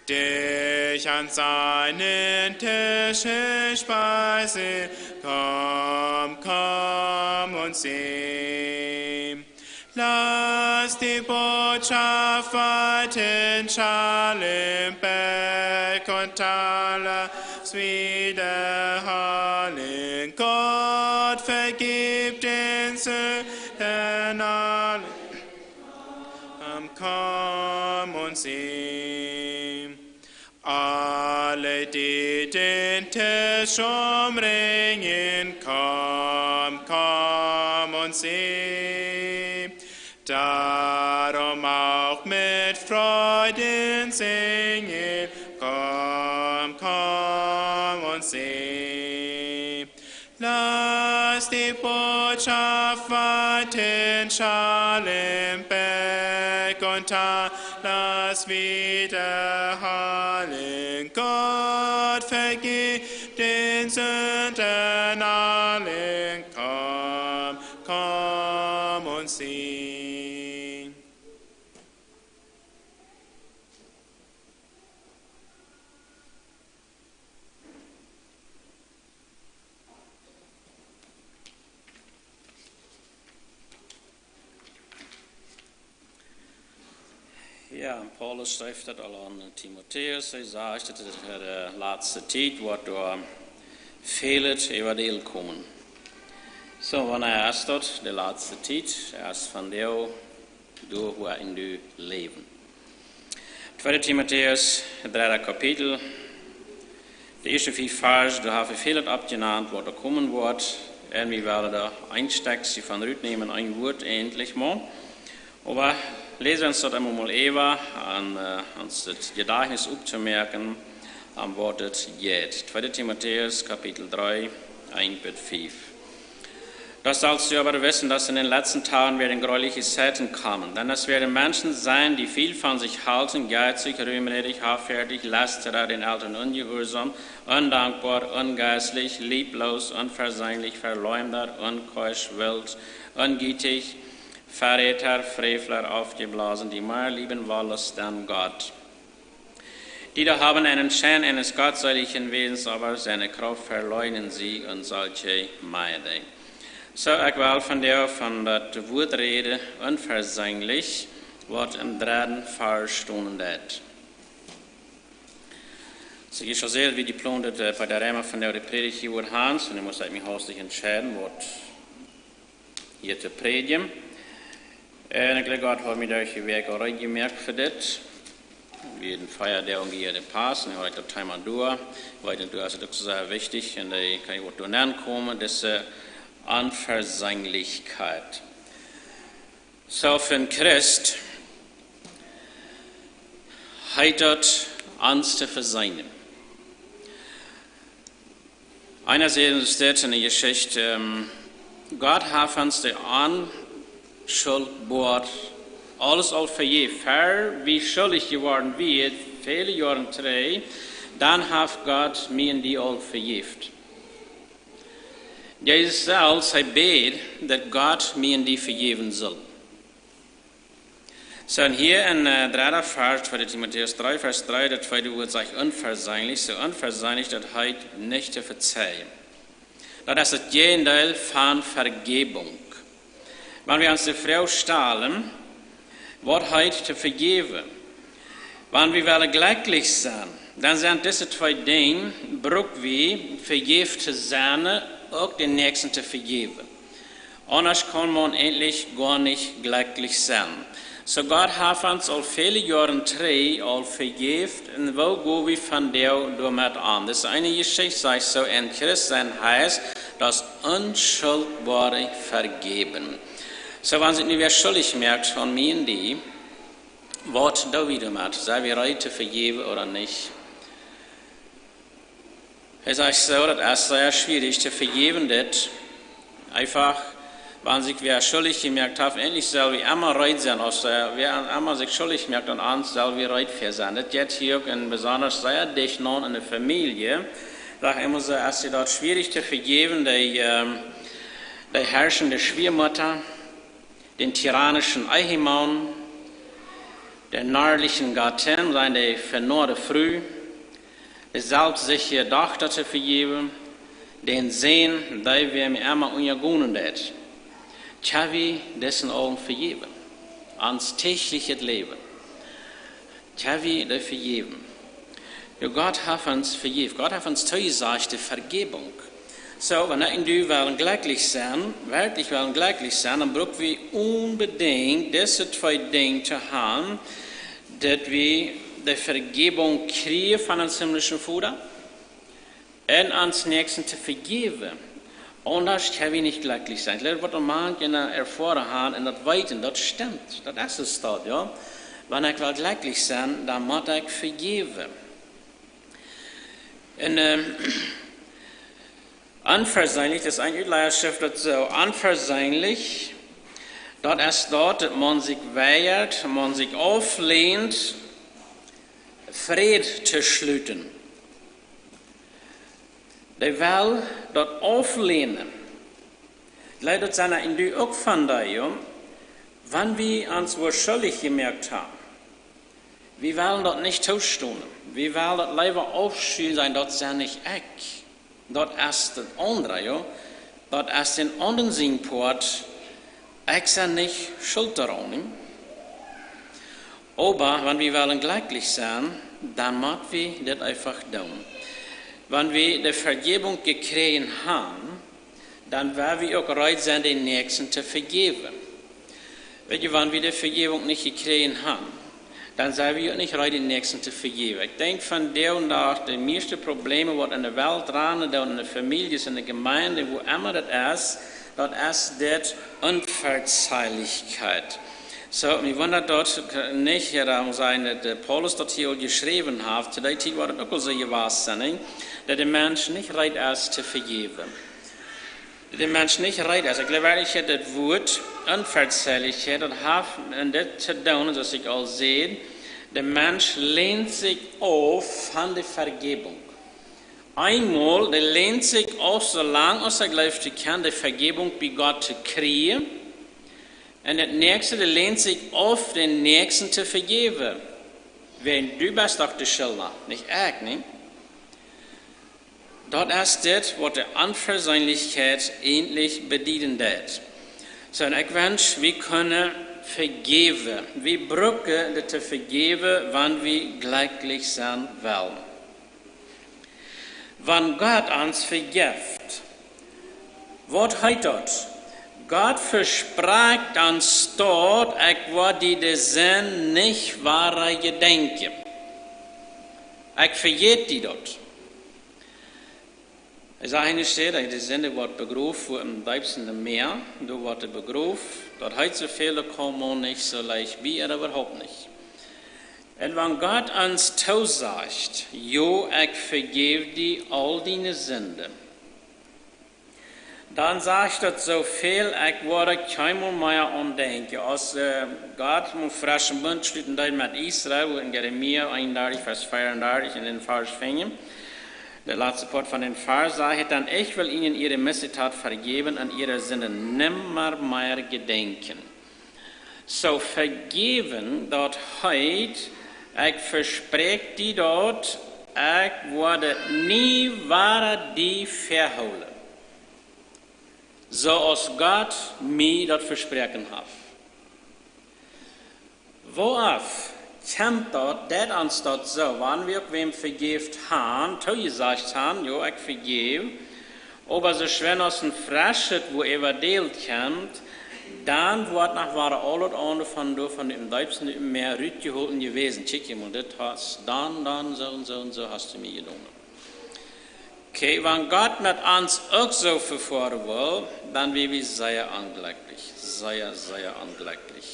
Dich an seinen Tischen speisen. Komm, komm und sieh. Lass die Botschaft weithin schallen, Berg und Tal lass widerhallen. Gott vergibt den Sündern allen. Komm, komm und sieh. Alle, die den Tisch umringen, komm, komm und sieh. Darum auch mit Freuden singen, komm, komm und sieh. Lass die Botschaft weithin schallen, Berg und Tal lass widerhallen. Gott vergibt den Sündern allen. Komm, komm und sieh. Jo, un Paulus schrift daut aul aun Timotäus. Hee sajcht, daut es de latste Tiet, woat doa väl äwa de Ieed komen. Soo, wanea es daut? De latste Tiet es vondoag, doa wua wie nu läwen. Tweede Timotäus, dredde Kapitel, de ieeschte fief Varsch, doa hab wie väl oppjenant, waut doa komen woat. Un wie wellen doa een Stekj von rutnämen, een Wuat endlich mol. Oba läs wie ons daut emol mol äwa, om, äh, ons daut Jedajchtnis opptomoaken, om waut et jeit. Tweede Timotäus, Kapitel dree, eent bat fief. Das sollst du aber wissen, dass in den letzten Tagen werden gräuliche Zeiten kommen. Denn es werden Menschen sein, die viel von sich halten, geizig, rühmredig, hoffärtig, Lästerer, den Eltern ungehorsam, undankbar, ungeistlich, lieblos, unversöhnlich, Verleumder, unkeusch, wild, ungietig, Verräter, Frevler, aufgeblasen, die mehr lieben Wollust denn Gott. Die da haben einen Schein eines gottseligen Wesens, aber seine Kraft verleugnen sie und solche meide ich. Soo, ekj well vondoag von daut Wuat räden, unversöhnlich, waut em dredden Varsch stonen deit. Soo, jie sellen seenen, wie jeplont, äh, bie de Reema von de Prädicht hia woat han, un nu mott ekj mie haustich entscheiden, waut hia to prädjen. Un ekj jleew, Gott haft mie doa jewäakjt aul reed jemoakt fa dit. Wie hauden vea Doag hia de Pass, un nu haud ekj daut Thema doa. Wiels daut es uk sea wichtich, un doa kaun ekj waut doa nenkomen, dise Unversöhnlichkeit. Soo, fa een Christ heet daut, ons to versöhnen. Eena säd ons dit enne Jeschicht, ähm, Gott haft ons de Onschult boat aules aul vejäft. Ver wie schuldich jeworden wieren, väle Joaren trigj, dan haft Gott mie un die aul vejäft. Jesus selfst, hee bäd, daut Gott mie un die vejäwen sull. Soo, un hia en, äh, dredda Varsch, tweede Timotäus dree, Varsch dree, daut tweede Wuat sajcht unversöhnlich. Soo, unversöhnlich, daut heet nich to vejäwen. Daut es daut Jäajendeel von Vejäwunk. Wan wie ons de Froag stalen, waut heet to vejäwen? Wan wie wellen jlekjlich sennen, dan sent dise twee Dinja, bruck wie vejäft to sennen, uk dän Näakjsten to vejäwen. Aundasch kaun maun eejentlich goanich jlekjlich sennen. Soo Gott haft ons aul väle Joaren trigj aul vejäft, un woo go wie vondoag doamet om? Daut es eene Jeschicht, sajcht soo, een Christ sien heet, daut unschultboare Vejäwunk. Soo, wan sikj nu wäa schuldich moakt aun mie un die, waut doo wie doamet? Sent wie reed to vejäwen ooda nich? Hee sajcht soo, daut es sea schwierich to vejäwen, dit. Eefach, wan sikj wäa schuldich jemoakt haft, eejentlich sell wie emma reed sennen, aus, äh, wäa emma sikj schuldich moakt aun ons, sell wie reed fa sennen. Dit jeit hia uk en besonda sea dicht aun en de Famielje. Saj emol soo, es daut schwierich to vejäwen, de, ähm, de herrschende Schwieamotta, dän tyrannischen Ehemaun, de narrliche Gattin, siene venoade Fru, de selfstsichre Dochta to vejäwen, dän Sän, dee wäa mie emma unjagonen deit. Kjenn wie disen aul vejäwen? Ons däachlichet Läwen. Kjenn wie dee vejäwen? Jo, Gott haft ons vejäft. Gott haft ons toojesajcht de Vejäwunk. Soo, wan ekj un du wellen jlekjlich sennen, werkjlich wellen jlekjlich sennen, dan bruck wie onbedinjt dise twee Dinja to haben, daut wie de Vejäwunk kjrieen von onsen himlischen Voda un onsen Näakjsten to vejäwen. Aundasch kjenn wie nich jlekjlich sennen. Ekj jleew, waut wie mank enne Erfoarunk haben un daut weeten, daut stemt. Daut es daut, jo. Wan ekj well jlekjlich sennen, dan mott ekj vejäwen. Un, ähm, unversöhnlich, daut es eene Utläajaschrift, daut soo, unversöhnlich, daut es daut, daut maun sikj weigert, maun sikj auflehnt, Fräd to schluten. Dee well daut auflehnen. Jleew, daut sent en die uk von die, jo. Wan wie ons wäa schuldich jemoakt haben, wie wellen daut nich toostonen. Wie wellen daut leewa aufschuen, sajen, daut sie nich ekj. Daut es daut aundre, jo. Daut es dän aundren sien Poat. Ekj sie nich schult doaraun, nä? Oba wan wie wellen jlekjlich sennen, dan mott wie dit eefach doonen. Wan wie de Vejäwunk jekjräajen haben, dan woa wie uk reed sennen, dän Näakjsten to vejäwen. Weet jie, wan wie de Vejäwunk nich jekjräajen haben, dan sent wie uk nich reed, dän Näakjsten to vejäwen. Ekj denkj von dee un doa de mieeschte Probleme, waut en de Welt ranen, doa en de Famieljes, en de Jemeent, wua emma daut es, daut es dit Onvezeihlichkeit. Soo, mie wundat daut nich, daut mott sennen, daut de Paulus daut hia aul jeschräwen haft, to dee Tiet wia daut uk aul soo jewast, nich? Daut de Mensch nich reed es to vejäwen. Daut de Mensch nich reed es. Ekj jleew werkjlich, daut Wuat Onvezeihlichkeit, daut haft en dit to doonen, soo aus ekj aul säd, de Mensch länt sikj auf von de Vejäwunk. Eemol, dee länt sikj auf, soo lang aus hee jleeft, hee kaun de Vejäwunk bie Gott to kjrieen. Un daut näakjste, dee länt sikj auf, dän Näakjsten to vejäwen. Wiels du best doch de Schuldja, nich ekj, nä? Daut es dit, waut de Onvezeihlichkeit eejentlich bedieden deit. Soo, un ekj wensch, wie kjennen vejäwen. Wie brucken dit to vejäwen, wan wie jlekjlich sennen wellen. Wan Gott ons vejeft, waut heet daut? Gott vesproak ons daut: Ekj woa die de Sind nich wada jedenkjen. Ekj vejät die daut. Hee sajcht enne Städ, daut de Sind woat begroft, wua em deepsten Mäa, doa woat dee begroft. Daut heet, soo väl, daut kjemt nich soo leicht bie, ooda äwahaupt nich. Un wan Gott ons toosajcht: Jo, ekj vejäw die aul diene Sinden, dan sajcht daut soo väl, ekj woa kjeenmol mea aun denkjen. Aus, äh, Gott mol freschen Bunt schluten deed met Israel, wua en Jeremia eenundartich, Varsch veeaundartich, en dän Varsch finjen, de latste Poat von dän Varsch, sajcht et dan: Ich will ihnen ihre Missetat vergeben und ihre Sünde nimmermehr gedenken. Soo, vejäwen, daut heet, ekj vespräakj die daut, ekj woa daut nie wada die väahoolen. Soo aus Gott mie daut vesproaken haft. Wooaus kjemt daut, daut ons daut soo, wan wie uk wäm vejäft han, toojesajcht han, jo, ekj vejäw, oba soo schwind aus een Freschet, wua äwadeelt kjemt, dan woat noch wada aulet aundre von doa, von däm deepsten Mäa rutjehoolen jewast. Kjikj mol, dit hast, dan, dan, soo un soo un soo hast du mie jedonen. Okay, wan Gott met ons uk soo vefoaren well, dan woa wie sea onjlekjlich, sea, sea onjlekjlich.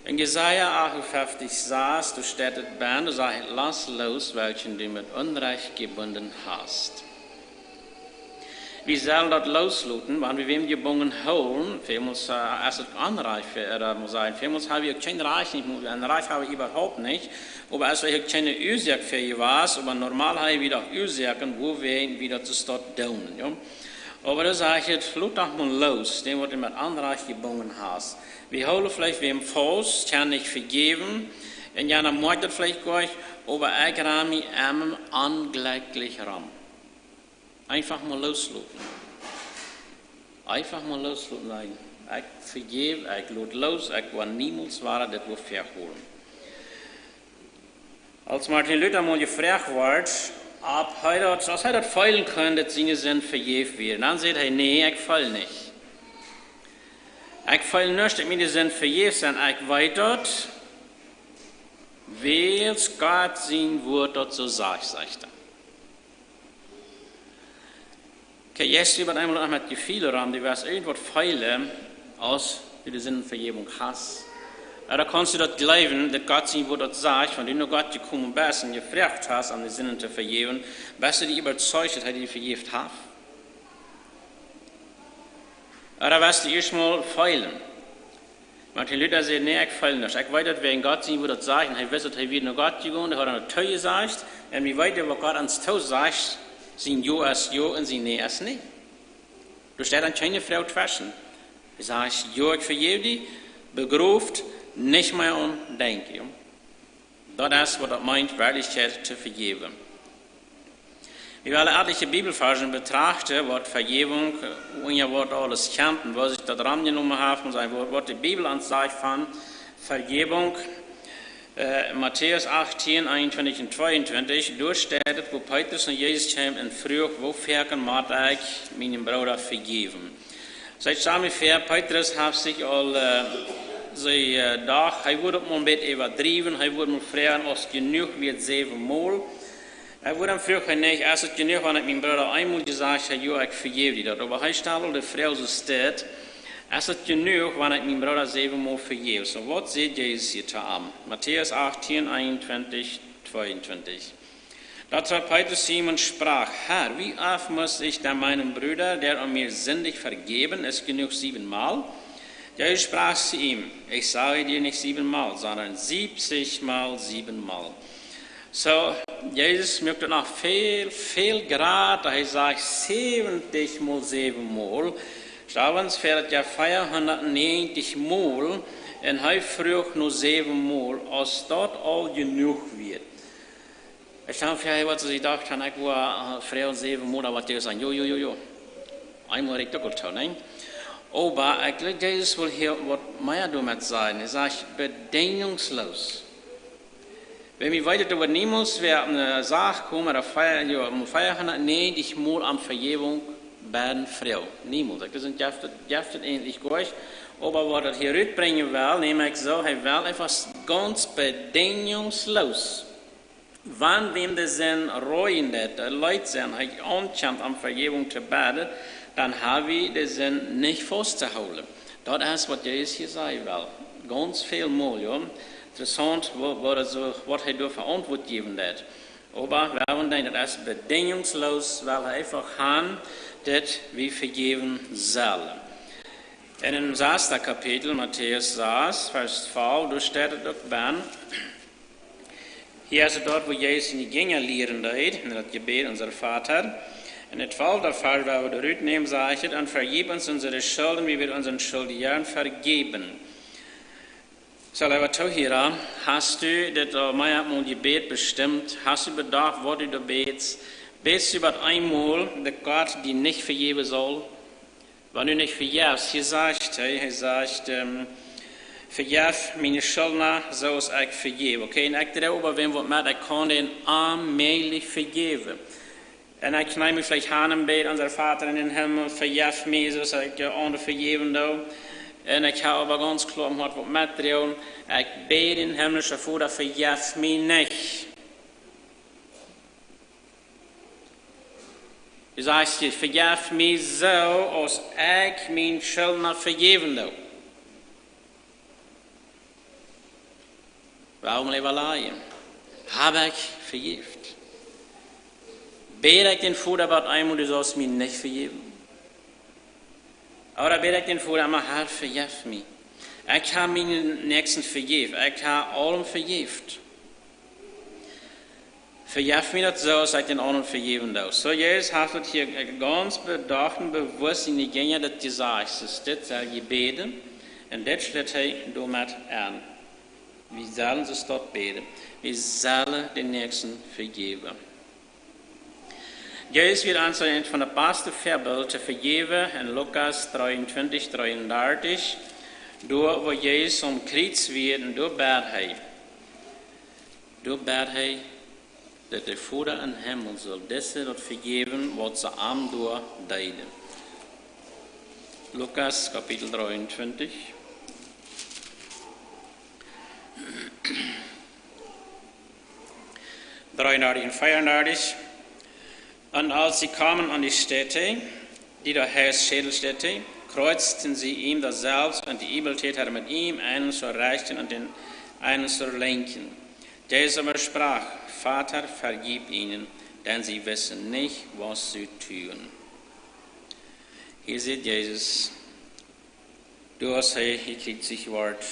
En Jesaja achtunfeftich sas, doa steit et bie, doa sajcht et: Lass los, welchen du mit Unrecht gebunden hast. Wie sellen daut loosloten, wan wie wäm jebungen hoolen. Välmols, äh, es et Onrajcht, äh, daut mott sennen. Välmols hab wie uk kjeen Rajcht nich, un Rajcht hab wie äwahaupt nich. Oba es uk kjeene Uasoak fa jewast, oba normal hab wie doch Uasoaken, wuawäajen wie daut soo doonen, jo. Oba doa sajcht et: Lot doch mol los, dän waut du met Onrajcht jebungen hast. Wie hoolen veleicht wäm faust, kjennen nich vejäwen, un jo, dan mott daut veleicht goa, oba ekj ran mie emma onjlekjlich rom. Eefach mol loosloten. Eefach mol loosloten, sajen: Ekj vejäw, ekj lot los, ekj woa niemols wada dit woa väahoolen. Aus Martin Luther mol jefroacht wort, auf hee daut, aus hee daut feelen kunn, daut siene Sind vejäft wieren, dan säd hee: Nä, ekj feel nich. Ekj feel nich, daut miene Sind vejäft sent, ekj weet daut, wiels Gott sien Wuat daut soo sajcht, sajcht hee. Okay, jetzt äwa eemol noch met Jefeel rom, du woascht irjentwaut feelen, aus du de Sindenvejäwunk hast. Ooda kaust du daut jleewen, daut Gott sien Wuat daut sajcht, wan du no Gott jekomen best un jefroacht hast, om de Sinden to vejäwen, best du doavon äwazeicht, daut hee die vejäft haft? Ooda woascht du ieescht mol feelen? Martin Luther säd: Nä, ekj feel nuscht. Ekj weet daut, wäajen Gott sien Wuat daut sajcht, un hee wist, daut hee wia no Gott jegonen, hee haud daut toojesajcht, un wie weeten, waut Gott ons toosajcht, sien Jo es Jo un sien Nä es Nä. Doa steit dan kjeene Froag tweschen. Hee sajcht: Jo, ekj vejäw die, begroft, nich mea aun denkjen. Daut es, waut daut meent, werkjlich to vejäwen. Wie wellen etliche Bibelvarsch betrachten, waut Vejäwunk, äh, un jo, waut aules kjemt un woo sikj daut aunjenomen haft, un seenen, waut, waut de Bibel ons sajcht von Vejäwunk. Äh, Matäus achtieen, eenuntwintich un tweeuntwintich, doa steit et, woo Petrus no Jesus kjeem un fruach: "Woo foaken mott ekj mienen Brooda vejäwen?" Soo, ekj stal mie väa, Petrus haft sikj aul, äh, see, äh, docht, hee wudd uk mau een bät äwadriewen, hee wudd mau froagen, aus jenuach wia, säwen mol. Hee wudd am fruach, hee nich, es et jenuach, wan ekj mienen Brooda eemol jesajcht hab, jo, ekj vejäw die daut? Oba hee stald aul de Froag, soo steit, es et jenuach, wan ekj mienen Brooda säwen mol vejäw? Soo, waut sajcht Jesus hia to am? Matäus achtieen, eenuntwintich, tweeuntwintich. Da trat Petrus zu ihm und sprach: "Herr, wie oft muss ich denn meinem Bruder, der an mir sündigt, vergeben? Ist genug siebenmal?" Jesus sprach zu ihm: "Ich sage dir nicht siebenmal, sondern siebzigmal siebenmal." Soo, Jesus muak et noch väl, väl jrata. Hee sajcht säwentich mol säwen mol. Stal ons väa, daut wia veahundatnäajentich mol. Un hee fruach no säwen mol, aus daut aul jenuach wia. Ekj stal väa, hee wudd sikj docht haben, ekj wudd, äh, froagen säwen mol, dan wudd Jesus sajen: "Jo, jo, jo, jo. Eemol rieekjt uk aul too, nä?" Oba ekj jleew, Jesus well hia waut mea doamet sajen. Hee sajcht bedinjungslos. Wan wie weeten, daut wie niemols wada aun de Sach komen, daut veahundat, jo, veahundatnäajentich mol om Vejäwunk bäden froagen. Niemols. Daut es een Jeft, Jeft eejentlich goanich. Oba waut daut hia rutbrinjen well, näm ekj soo, hee well eefach gaunz bedinjungslos. Wan wäm de Sind reuen deit, de Leet sent, hee aunkjemt om Vejäwunk to bäden, dan hab wie de Sind nich faust to hoolen. Daut es, waut Jesus hia sajen well. Gaunz väl mol, jo. Interessaunt, woo, woo daut soo, waut hee doa fa Auntwuat jäwen deit. Oba wie haben daut, daut es bedinjungslos, well hee eefach haben, daut wie vejäwen sellen. En daut sasde Kapitel, Matäus sas, Varsch twalf, doa steit et uk bie. Hia es et doa, woo Jesus siene Jinja lieren deed, en daut Jebäd: "Unser Vater." En daut twalfte Varsch, wua wie doa rutnämen, sajcht et: "Und vergib uns unsere Schulden, wie wir unseren Schuldigern vergeben." Soo, leewa Toohiera, hast du dit aul meamol jebät, bestimmt? Hast du bedocht, waut du doa bätst? Bätst du waut eemol, daut Gott die nich vejäwen saul? Wan du nich vejefst, hee sajcht, hee, hee sajcht, ähm: "Vejeff miene Schulden, soo aus ekj vejeff." Okay, un ekj dree oba wäm waut met, ekj kaun dän onmäajlich vejäwen. Un ekj kjnee mie veleicht han un bäd: "Unser Vater in den Himmel, vejeff mie, soo aus ekj, äh, aundre vejäwen doo." Un ekj hab oba gaunz kloa em Hoat waut met dän. Ekj bäd dän himlischen Voda: "Vejeff mie nich." Du sajchst: "Vejeff mie soo aus ekj miene Schulden vejäwen doo." Wuarom leewa lajen? Hab ekj vejäft? Bäd ekj dän Voda waut eemol, du saust mie nich vejäwen? Ooda bäd ekj dän Voda emma: "Herr, vejeff mie. Ekj hab mienen Näakjsten vejäft. Ekj hab aulem vejäft. Vejeff mie daut soo aus ekj dän aundren vejäwen doo." Soo, Jesus haft daut hia, äh, gaunz bedocht un bewusst siene Jinja daut jesajcht. Soo, dit sent Jebäden, un dit schlit hee doamet aun. Wie sellen soo daut bäden. Wie sellen dän Näakjsten vejäwen. Jesus wia ons een von de baste Väabilda to vejäwen en Lukas dreeuntwintich, dreeundartich. Doa, wua Jesus aum Kjriez wia, un doa bäd hee. Doa bäd hee, daut de Voda em Himmel saul dise daut vejäwen, waut see am doa deeden. Lukas Kapitel dreeuntwintich. Dreeuntwintich un veeruntwintich. Und als sie kamen an die Stätte, die da heißt Schädelstätte, kreuzten sie ihn daselbst und die Übeltäter mit ihm, einen zur Rechten und den, einen zur Linken. Jesus aber sprach: "Vater, vergib ihnen, denn sie wissen nicht, was sie tun." Hia sajcht Jesus, doa aus hee jekjriezicht wort,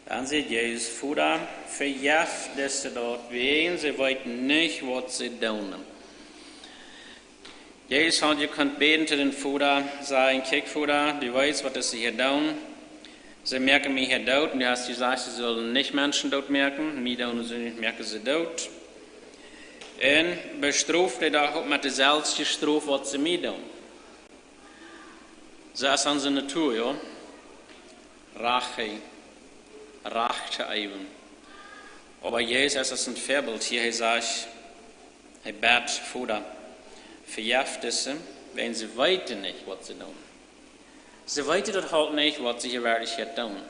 dan sajcht Jesus: "Voda, vejeff dise daut, wiels see weeten nich, waut see doonen." Jesus haud jekunt bäden to dän Voda, sajen: "Kjikj, Voda, du weetst, waut see hia doonen. See moaken mie hia doot, un du hast jesajcht, see sellen nich Menschen doot moaken. Mie doonen see nich, moaken see doot. Un bestrof dee doch uk met deeselwje Strof, waut see mie doonen." Soo es onse Natua, jo. Rache. Rach to eewen. Oba Jesus es een Väabilt hia. Hee sajcht, hee bät: Voda, vejeft dise, wiels see weeten nich, waut see doonen. See weeten daut halt nich, waut see hia werkjlich doonen.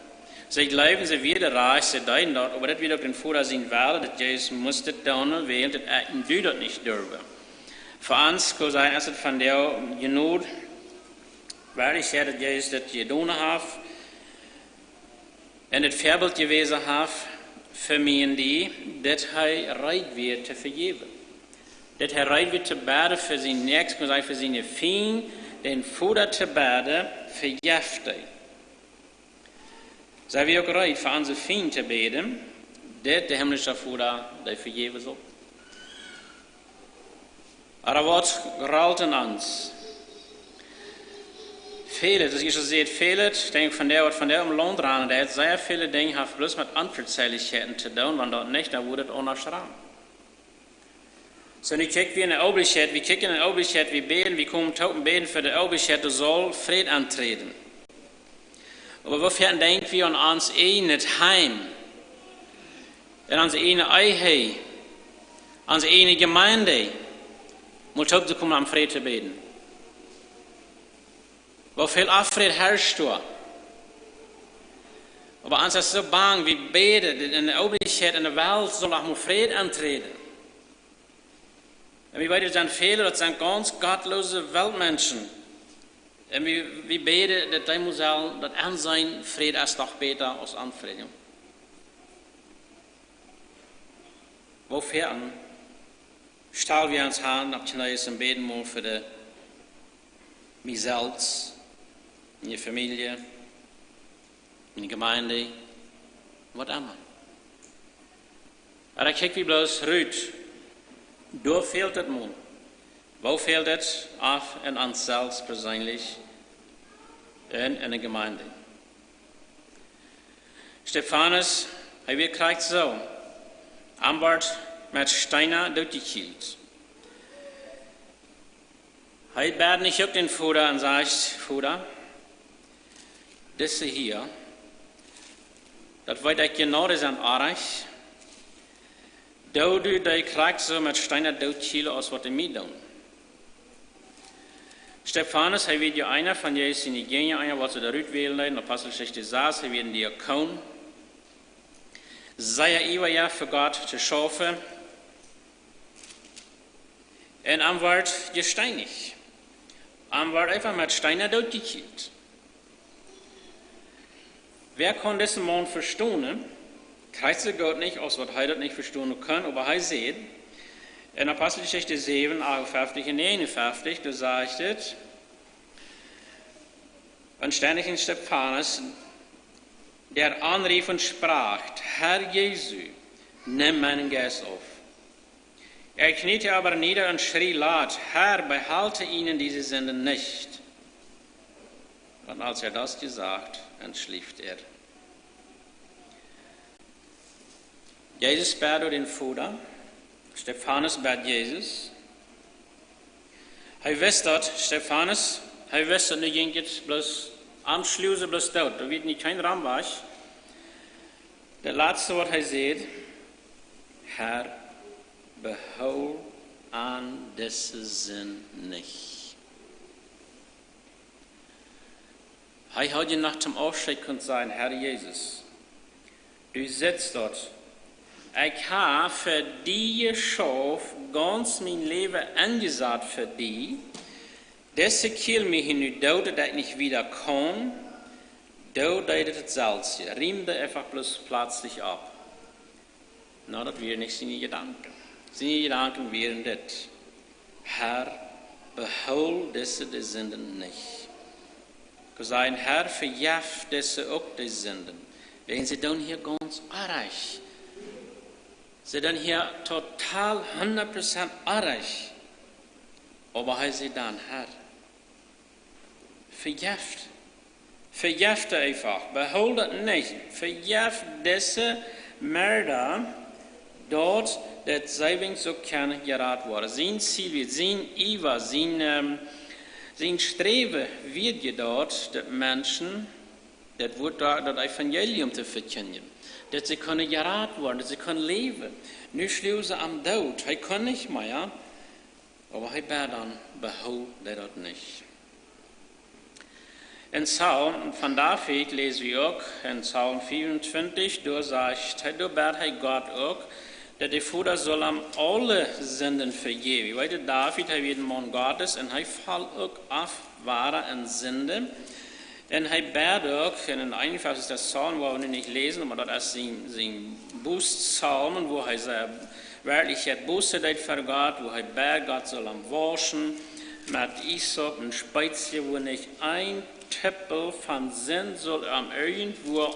See jleewen, see wieren rajcht, see deeden daut, oba daut wia uk dän Voda sien Wellen, daut Jesus must daut doonen, wiels daut ekj un du daut nich durwen. Fa ons kaun sennen, aus et von de Jnod werkjlich es, daut Jesus daut jedonen haft, un daut Väabilt jewäsen haft fa mie un die, daut hee reed wia to vejäwen. Daut hee reed wia to bäden fa sienen Näakjsten, kaun sennen, fa siene Fiend, dän Voda to bäden: Vejeft dee. Sie wie uk reed, fa onse Fiend to bäden, daut de himmlische Voda dee vejäwen saul? Oba waut jelt ons? Väle, daut es, Jesus sajcht, väle, ekj denkj, von dee, waut von dee em Launt rannen, dee haft sea väle Dinja, haft bloos met Onvezeilichkjeiten to doonen, wan daut nich, dan wudd et aundasch rannen. Soo, nu kjikj wie en de Oolwichkjeit, wie kjikjen en de Oolwichkjeit, wie bäden, wie komen toop un bäden fa de Oolwichkjeit, doa saul Fräd aunträden. Oba woo foaken denkj wie aun ons eejnet Heim, en onse eejne Ehe, onse eejne Jemeent, mol toop to komen om Fräd to bäden? Woo väl Onfräd harscht doa? Oba ons es soo bang, wie bäden, en de Oolwichkjeit, en de Welt saul noch mol Fräd aunträden. Un wie weeten, daut sent väle, daut sent gaunz gottloose Weltmenschen. Un wie, wie bäden, daut dee mol sellen, daut aun sennen, Fräd es doch bäta aus Onfräd. Woo foaken stal wie ons han opp de Kjnees un bäden mol fa de, mie selfst, miene Famielje, miene Jemeent, waut emma. Oba dan kjikj wie bloos rut. Doa fält et mol. Woo fält et aun ons selfst perseenlich un en de Jemeent? Stefanus, hee wia krakjt soo. Am wort met Steena dootjekjielt. Hee bäd nich uk dän Voda un sajcht: Voda, dise hia, daut weet ekj jeneiw, dee sent onrajcht. Doo du dee krakjt soo met Steena dootjkjielen aus waut dee mie doonen. Stefanus, hee wia je eena von Jesus siene Jinja, eena, waut see doa rut wälen deeden, Aposteljeschicht sas, hee wia een Diakon. Sea iewaja fa Gott to schaufen. Un am wort jesteenicht. Am wort eefach met Steena dootjekjielt. Wäa kaun disen Maun vestonen? Krakjt soo goot nich, aus waut hee daut nich vestonen kunn, oba hee säd, en Aposteljeschicht säwen, achtunfeftich un näajenunfeftich, doa sajcht et: Un stund neben Stefanus, der anrief und sprach: Herr Jesu, nimm meinen Geist auf. Er kniete aber nieder und schrie laut: Herr, behalte ihnen diese Sünde nicht. Und als er das gesagt, entschlief er. Jesus bäd dän Voda, Stefanus bäd Jesus. Hee wist daut, Stefanus, hee wist daut, nu jinkj et bloos, am schluazen bloos doot. Doa wia nich kjeen Raum wajch. Daut latste, waut hee säd: Herr, behool an dise Sind nich. Hee haud je noch toom Aufscheet kunt sajen: Herr Jesus, du sitst doa. Ekj hab fa die jeschauft, gaunz mien Läwen enjesat fa die. Dise Kjeel mie hia nu doot, daut ekj nich wieda kaun. Doo dee daut selfst. Riem dee eefach bloos pletslich opp. Na, daut wieren nich siene Jedanken. Siene Jedanken wieren dit: Herr, behool dise de Sinden nich. Ekj saj: Herr, vejeff dise uk de Sinden. Wäajen see doonen hia gaunz orrajcht. See doonen hia total hundat Prozent orrajcht. Oba hee säd dan: Herr, vejeff. Vejeff dee eefach. Behool daut nich. Vejeff dise Merda, daut daut selfst uk kaun jerat woaren. Sien Ziel wia, sien Iewa, sien, ähm, sien Sträwen wia je daut, daut Menschen daut Wuat doa, daut Evangelium to vekjindjen, daut see kunnen jerat woaren, daut see kunnen läwen. Nu schluach see am doot, hee kunn nich mea, oba hee bäd dan: Behool dee daut nich. En Psalm von David läs wie uk, en Psalm vea un twintich, doa sajcht hee, doa bäd hee Gott uk, daut de Voda sull am aule Sinden vejäwen. Jie weeten, David, hee wia een Maun Gottes un hee foll uk oft wada en Sinden. Un hee bäd uk, un en eenfach es daut Psalm, woa wie nu nich läsen, oba daut es sien, sien Bußpsalm, wua hee sea werkjlich Buße deed ver Gott, wua hee bäd, Gott sull am wauschen met Isop un Spezie, wua nich een Tippel von Sind sull am irjentwua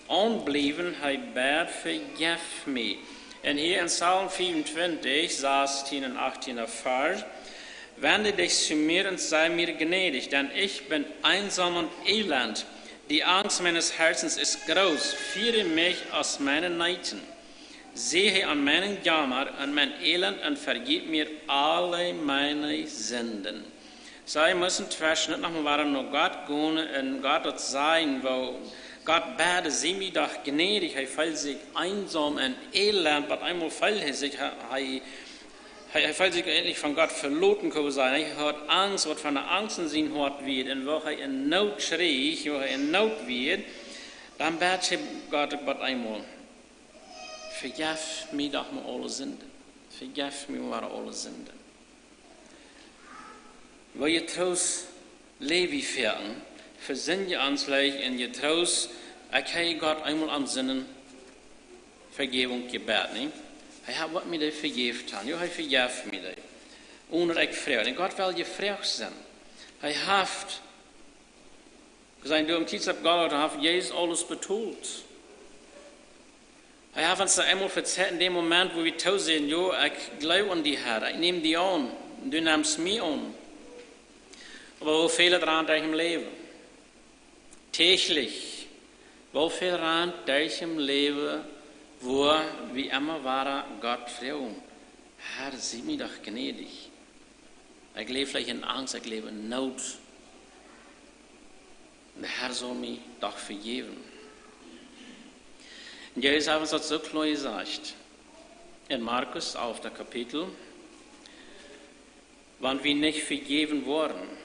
aunbliewen. Hee bäd: Vejeff mie. Un hia en Psalm vea un twintich, sastieen un achtieen: Wende dich zu mir und sei mir gnädig, denn ich bin einsam und elend. Die Angst meines Herzens ist groß. Führe mich aus meinen Nöten. Sehe an meinen Jammer und mein Elend und vergib mir alle meine Sünden. See musten tweschen, nich noch mol wada no Gott gonen un Gott daut sajen, woo Gott bäd: Sie mie doch gnädig. Hee feeld sikj eensom un elend, opp eemol feeld hee sikj, hee, hee, hee feeld sikj eejentlich von Gott veloten, kaun wie sajen. Hee haud Angst, waut von de Angst en sien Hoat wia, un woo hee en Noot schreech, woo hee en Noot wia, dan bäd hee Gott opp eemol: Vejeff mie doch mol aule Sinden. Vejeff mie mol aule Sinden. Woo jie Troost läwen fäaken, vesindje ons veleicht un jie Troost, ekj hab Gott eemol om Sinden Vejäwunk jebät, nich? Hee haft waut mie dee vejäft han. Jo, hee vejeft mie dee. Onen daut ekj froag. Un Gott well jefroagt sennen. Hee haft, wie sajen, doa aum Kjriez opp Golgatha haft Jesus aules betolt. Hee haft ons daut eemol vezeiht en däm Moment, wua wie toosäden: Jo, ekj jleew aun die, Herr, ekj näm die aun, du nemst mie aun. Oba woo väl es daut derch em Läwen? Täglich. Woo väl es daut derch em Läwen, wua wie emma wada Gott froagen: Herr, sie mie doch gnädig. Ekj läw veleicht en Angst, ekj läw en Noot. De Herr saul mie doch vejäwen. Un Jesus haft ons daut soo kloa jesajcht. En Markus, alftet Kapitel: Wan wie nich vejäwen woaren,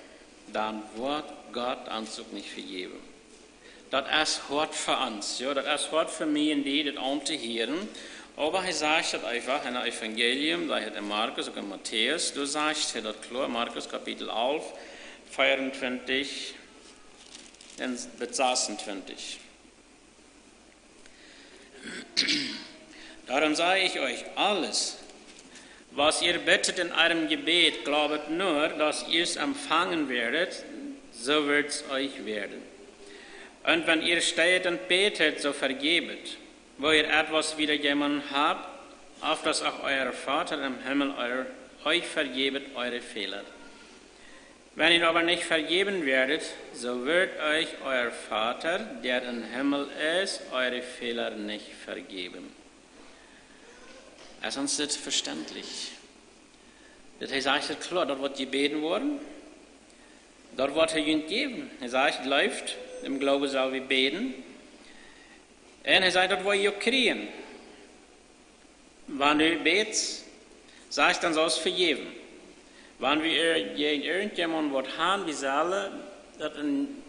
dan woat Gott ons uk nich vejäwen. Daut es hoat fa ons, jo, daut es hoat fa mie un die, daut aun to hieren. Oba hee sajcht daut eenfach en daut Evangelium, sajcht hee en Markus, uk en Matäus, doa sajcht hee daut kloa, Markus Kapitel alf, vea un twintich un bat sas un twintich. Darum sage ich euch, alles, was ihr bittet in eurem Gebet, glaubet nur, dass ihr es empfangen werdet, so wird's euch werden. Und wenn ihr steht und betet, so vergebet, wo ihr etwas wider jemanden habt, auf dass auch euer Vater im Himmel euer, euch vergebet eure Fehler. Wenn ihr aber nicht vergeben werdet, so wird euch euer Vater, der im Himmel ist, eure Fehler nicht vergeben. Es ons dit vestentlich? Daut hee sajcht daut kloa, daut waut jebäden woat, daut woat hee junt jäwen. Hee sajcht: Jleeft, em Gloowen sell wie bäden. Un hee sajcht, daut woa jie uk kjrieen. Wan du bätst, sajcht, dan saust vejäwen. Wan wie jäajen irjentjemaunt waut han, wie sellen daut en,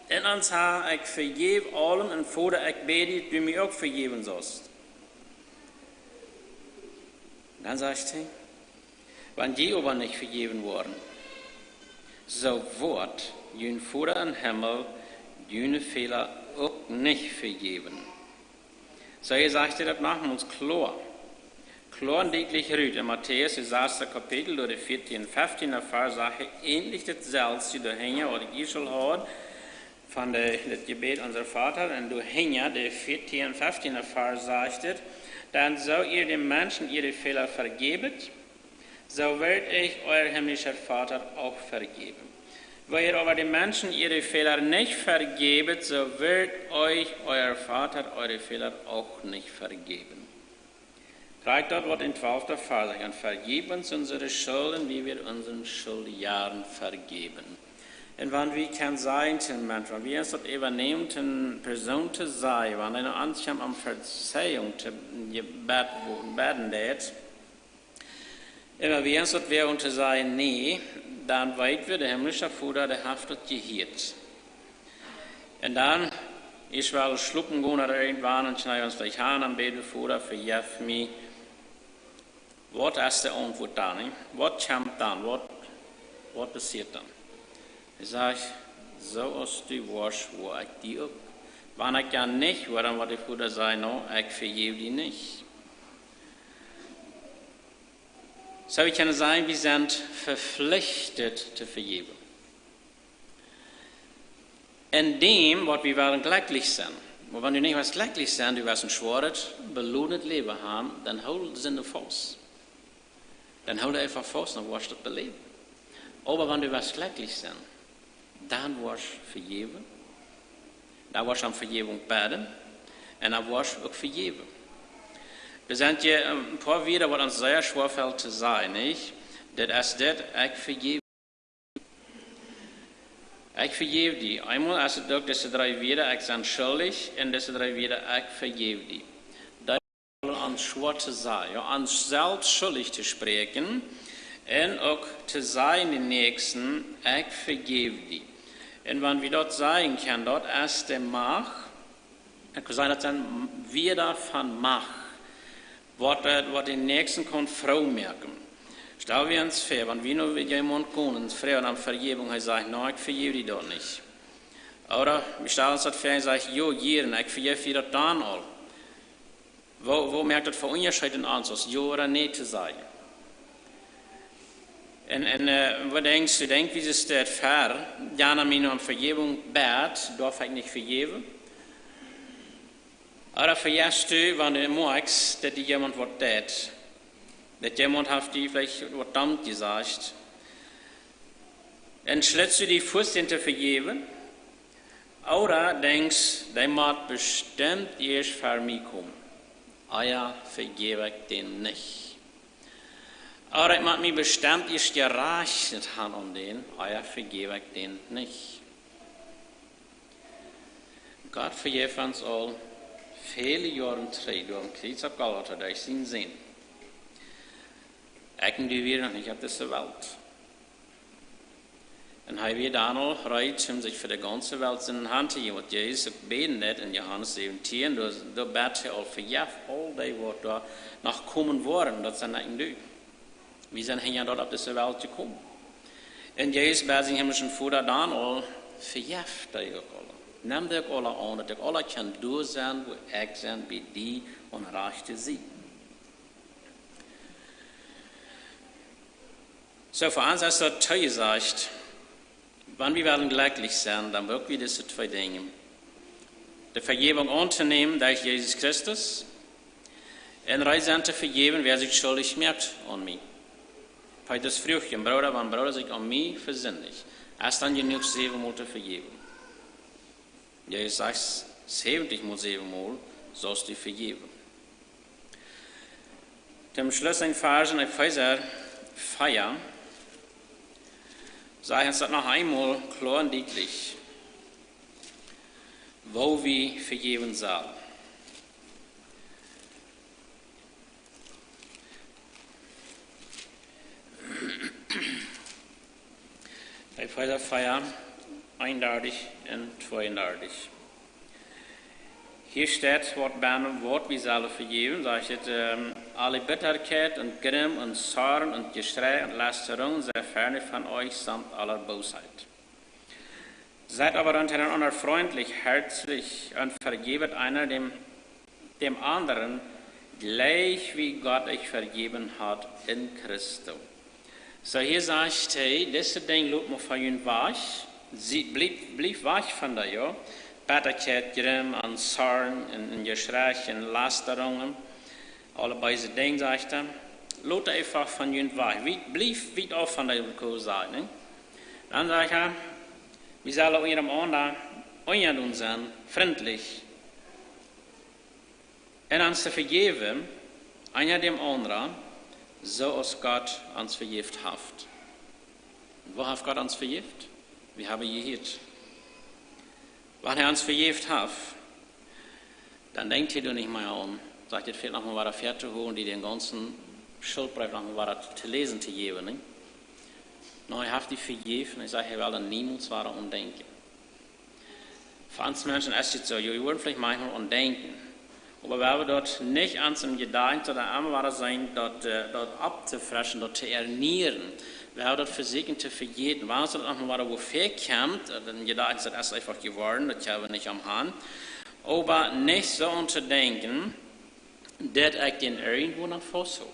en ons han: Ekj vejeff aulem, un Voda, ekj bäd die, daut du mie uk vejäwen saust. Dan sajcht hee: Wan jie oba nich vejäwen woaren, soo woat jun Voda em Himmel june Fäla uk nich vejäwen. Soo, hee sajcht daut nochmols kloa. Kloa un dietlich rut. En Matäus, daut sastet Kapitel, doa de vieetieen, feftieen Varsch, sajcht hee eenlich daut selwje, doa hinja, waut ekj ieescht aul haud, von de, daut Jebäd Unser Vater, un doa hinja, de vieetieen, feftieen Varsch, sajcht et: Denn so ihr den Menschen ihre Fehler vergebet, so wird euch euer himmlischer Vater auch vergeben. Wenn ihr aber den Menschen ihre Fehler nicht vergebet, so wird euch euer Vater eure Fehler auch nicht vergeben. Krakjt daut, waut en twalfta Varsch sajcht: Und vergib uns unsere Schulden, wie wir unseren Schuldjaren vergeben. Un wan wie kjennen sajen to een Mensch, wan wie ons daut äwanämen, to eene Persoon to sajen, wan eena aunfangt om Vezeijunk to bäden, bäden deit, un wan wie ons daut wäa om to sajen, nä, dan weet wie, de himmlische Voda, dee haft daut jehieet. Un dan es well schlopen gonen, ooda irjentwan, un kjneen ons veleicht han un bäden, Voda, vejeff mie. Waut es de Auntwuat dan, nä? Waut kjemt dan? Waut, waut passieet dan? Hee sajcht: Soo aus du woascht, woa ekj die uk. Wan ekj dan nich woa, dan woat de Voda sajen: Nä, ekj vejeff die nich. Soo, wie kjennen sajen, wie sent veflicht to vejäwen. En däm, waut wie wellen jlekjlich sennen. Oba wan du nich west jlekjlich sennen, du west een schwoaret, belodenet Läwen haben, dan hool Sind faust. Dan hool eefach faust, dan woascht du daut beläwen. Oba wan du west jlekjlich sennen, dan woascht vejäwen, dan woascht om Vejäwunk bäden, un dan woascht uk vejäwen. Doa sent hia een poa Wieed, waut ons sea schwoa felt to sajen, nich? Daut es dit: Ekj vejeff. Ekj vejeff die. Eemol es et uk dise dree Wieed: Ekj sie schuldich, un dise dree Wieed: Ekj vejeff die. Dee felt ons schwoa to sajen, jo, ons selfst schuldich to spräakjen un uk to sajen dän Näakjsten: Ekj vejeff die. Un wan wie daut sajen kjennen, daut es de Macht, ekj well sajen, daut sent Wieed von Macht, waut, äh, waut dän Näakjsten kaun froo moaken. Stal wie ons väa, wan wie no wäa jemaunt gonen un froagen om Vejäwunk, hee sajcht: Nä, ekj vejeff die daut nich. Ooda wie stalen ons daut väa un sajen: Jo, jieren, ekj vejeff die daut dan aul. Woo, woo moakt daut fa Unjascheet en ons, aus jo ooda nä to sajen? Un, un, äh, waut denkjst du, denkjst du, es daut fair, wan eena mie om Vejäwunk bät, darf ekj nich vejäwen? Ooda vejeffst du, wan du moakjst, daut die jemaunt waut deit? Daut jemaunt haft die veleicht waut domm jesajcht? Un schlitst du die väa, dän to vejäwen? Ooda denkjst: Dee mott bestemmt ieescht ver mie komen, ea vejeff ekj dän nich. Ooda ekj mott mie bestemmt ieescht jerajcht haben aun dän, ea vejeff ekj dän nich. Gott vejeef ons aul väle Joaren trigj derch daut Kjriez opp Golgota derch sienen Sän. Ekj un du wieren noch nich opp dise Welt. Un hee wia dan aul reed, om sikj fa de gaunze Welt sienen han to jäwen. Waut Jesus uk bäden deed en Johanes säwentieen, doa, doa bät hee aul: Vejeff aul dee, waut doa noch komen woaren, daut sent ekj un du. Wie sent hinja daut opp dise Welt jekomen. Un Jesus bäd sienen himmlischen Voda dan aul: Vejeff dee uk aule. Nem dee uk aule aun, daut dee uk aule kjennen doa sennen, wua ekj sie, bie die aun rajchte Sied. Soo, fa ons es daut toojesajcht, wan wie wellen jlekjlich sennen, dan bruck wie dise twee Dinja. De Vejäwunk auntonieen derch Jesus Christus, un reed sennen to vejäwen, wäa sikj schuldich moakt aun mie. Petrus fruach dän Brooda: Wan een Brooda sikj aun mie vesindicht, es dan jenuach säwenmol to vejäwen? Jesus sajcht: Säwentichmol säwenmol saust du vejäwen. Toom Schluss een Varsch en Efeesa vea, sajcht ons daut noch eemol kloa un dietlich, woo wie vejäwen sellen. Efeesa vea, eenundartich un tweeundartich. Hia steit, waut bennen, waut wie sellen vejäwen, sajcht et, ähm, aule Bitterkjeit un Grim un Zorn un Jeschrei un Lasterung, sie ferne von euch samt aller Bosheit. Seid aber untereinander freundlich, herzlich und vergebet einer dem, dem anderen, gleich wie Gott euch vergeben hat in Christo. Soo, hia sajcht hee, dise Dinja lot mau von junt wajch, sie, bliewt, bliewt wajch von dee, jo. Bitterkjeit, Grim un Zorn un, un Jeschrei un Lasterungen, aule beese Dinja, sajcht hee. Lot eefach von junt wajch. Wie, bliewt wiet auf von dee, woa ekj sajen, nä? Dan sajcht hee, wie sellen unjarenaunda, unjarenaunda sennen, frintlich. Un ons to vejäwen, eena däm aundren, soo aus Gott ons vejäft haft. Woo haft Gott ons vejäft? Wie haben jehieet. Wan hee ons vejäft haft, dan denkjt hee doa nich mea aun, sajcht, daut fält noch mol wada väa to holen, die dän gaunzen Schultbreef noch mol wada to, to läsen to jäwen, nä? Nä, hee haft die vejäft un hee sajcht, hee well doa niemols wada aun denkjen. Fa ons Menschen es daut soo, jo, wie woaren veleicht maunchmol aun denkjen. Oba wie haben daut nich aun ons em Jedanken, daut emma wada sennen, daut, äh, daut opptofreschen, daut to ernieren. Wie haben daut vesieekjen to vejäten. Wan ons daut noch mol wada woo väakjemt, äh, dan Jedanken, daut es eefach jeworden, daut haben wie nich aum Haun. Oba nich soo aun to denkjen, daut ekj dän irjentwua noch faust hab.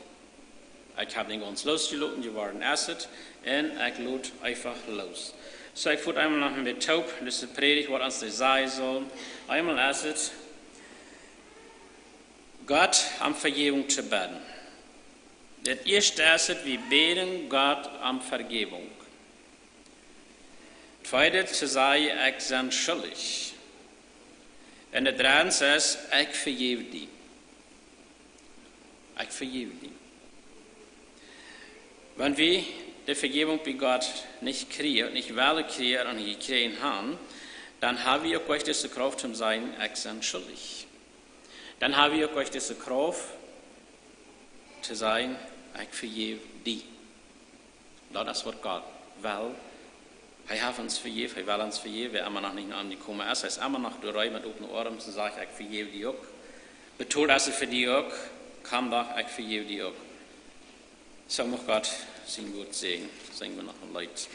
Ekj hab dän gaunz loosjeloten, jeworden es et, un ekj lot eefach loos. Soo, ekj foot eemol noch een bät toop, dise Prädicht, waut ons daut sajen saul. Eemol es et, Gott om Vejäwunk to bäden. Daut ieeschte es et, wie bäden Gott om Vejäwunk. Tweedet, to sajen, ekj sie schuldich. Un daut dredde es, ekj vejäw die. Ekj vejäw die. Wan wie de Vejäwunk bie Gott nich kjrieen, nich wellen kjrieen un nich jekjräajen haben, dan haben wie uk nich dise Krauft to sajen, ekj sie schuldich. Dan haben wie uk nich dise Krauft to sajen, ekj vejäw die. Daut es waut Gott well. Hee haft ons vejäft, hee well ons vejäwen, wäa emma noch nich aun am jekomen es. Hee es emma noch doa met opne Oarms un sajcht, ekj vejäw die uk. Betolt es et fa die uk, komm doch, ekj vejäw die uk. Soo mucht Gott sien Wuat säajnen. Sinjen wie noch een Leet.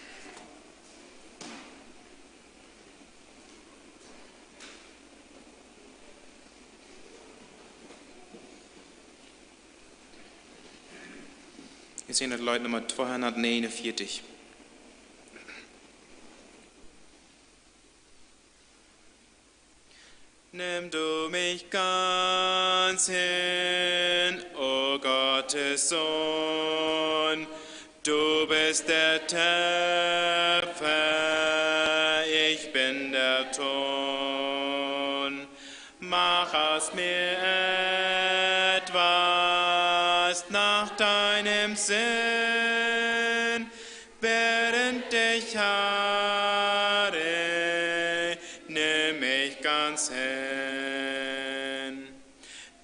Wie singen daut Leet Numma tweehundatnegenunvieetich. Nimm du mich ganz hin, o Gottes Sohn, du bist der Töpfer, ich bin der Ton. Mach aus mir etwas nach deinem Sinn, während ich harre, nimm mich ganz hin.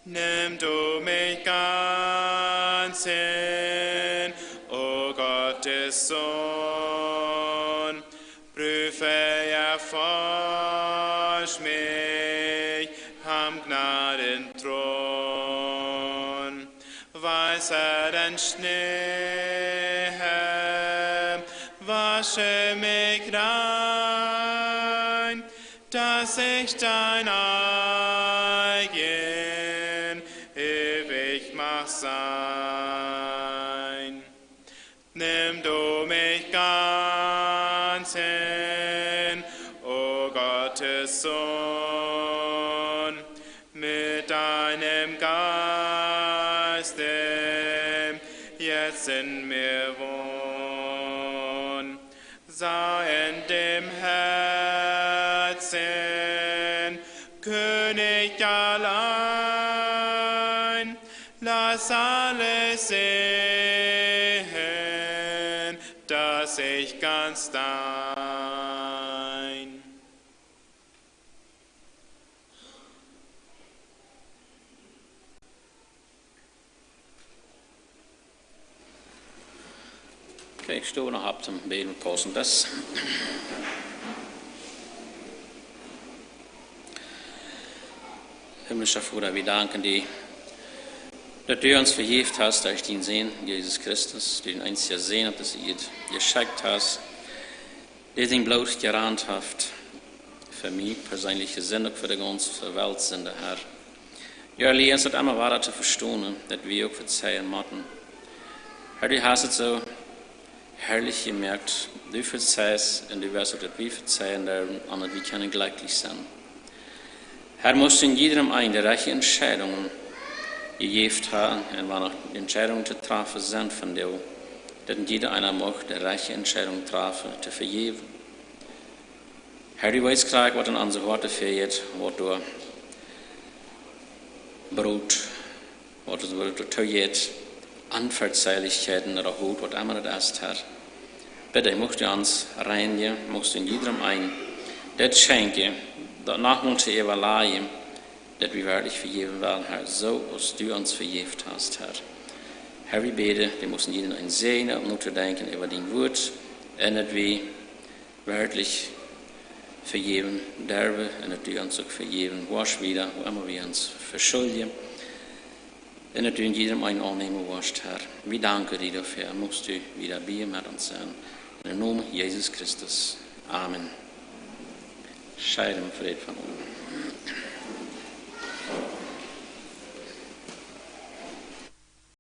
Nimm du mich ganz hin, o Gottes Sohn, prüfe, erforsch mich am Gnadenthron. Weißer denn Schnee, Herr, wasche mich rein, dass ich dein eigen ewig mag sein. Nimm du mich ganz hin, o Gottes Sohn, mit deinem Geist, der jetzt in mir wohnt. Sei in dem Herzen König allein, lass alles sehen, dass ich ganz dein. Okay, ekj sto noch opp toom bäden, pausen daut. Himmlischa Voda, wie danken die, daut du ons vejäft hast derch dienen Sän, Jesus Christus, dän eensjen Sän, daut du am jeschekjt hast, dee sien Bloot jerant haft, fa mie perseenlich jeseenen, uk fa de gaunze Welt, Sinda, Herr. Jo, Herr, lia ons daut emma wada to vestonen, daut wie uk vezeien motten. Herr, du hast et soo harlich jemoakt, du vezeist un du west uk, daut wie vezeien derwen, un daut wie kjennen jlekjlich sennen. Herr, mucht du en jiedrem eenen de rajchte Entscheidungen jejäft haben, un wan noch Entscheidungen to träfen sent von die, daut en jieda eena mucht de rajchte Entscheidung träfen, to vejäwen. Herr, du weetst krakjt, waut en onse Hoaten fält, waut doa Broot, waut doa, waut doa toojeit, Onvezeilichkjeiten ooda Haut, waut emma daut es, Herr. Bitte, muchst du ons reinjen, muchst du en jiedrem eenen daut schenkjen, daut nochmol to äwalajen, daut wie werkjlich vejäwen wellen, Herr, soo aus du ons vejäft hast, Herr. Herr, wie bäden, du muchst en jiedrem eenen säajnen, om notodenkjen äwa dien Wuat, un daut wie werkjlich vejäwen derwen, un daut du ons uk vejäwen woascht wieda, wua emma wie ons veschuljen. Un daut du en jiedrem eenen aunnämen woascht, Herr. Wie danken die doafäa, muchst du wieda bie met ons sennen. En dän Nomen Jesus Christus. Amen. Shalom, Fräd von oben.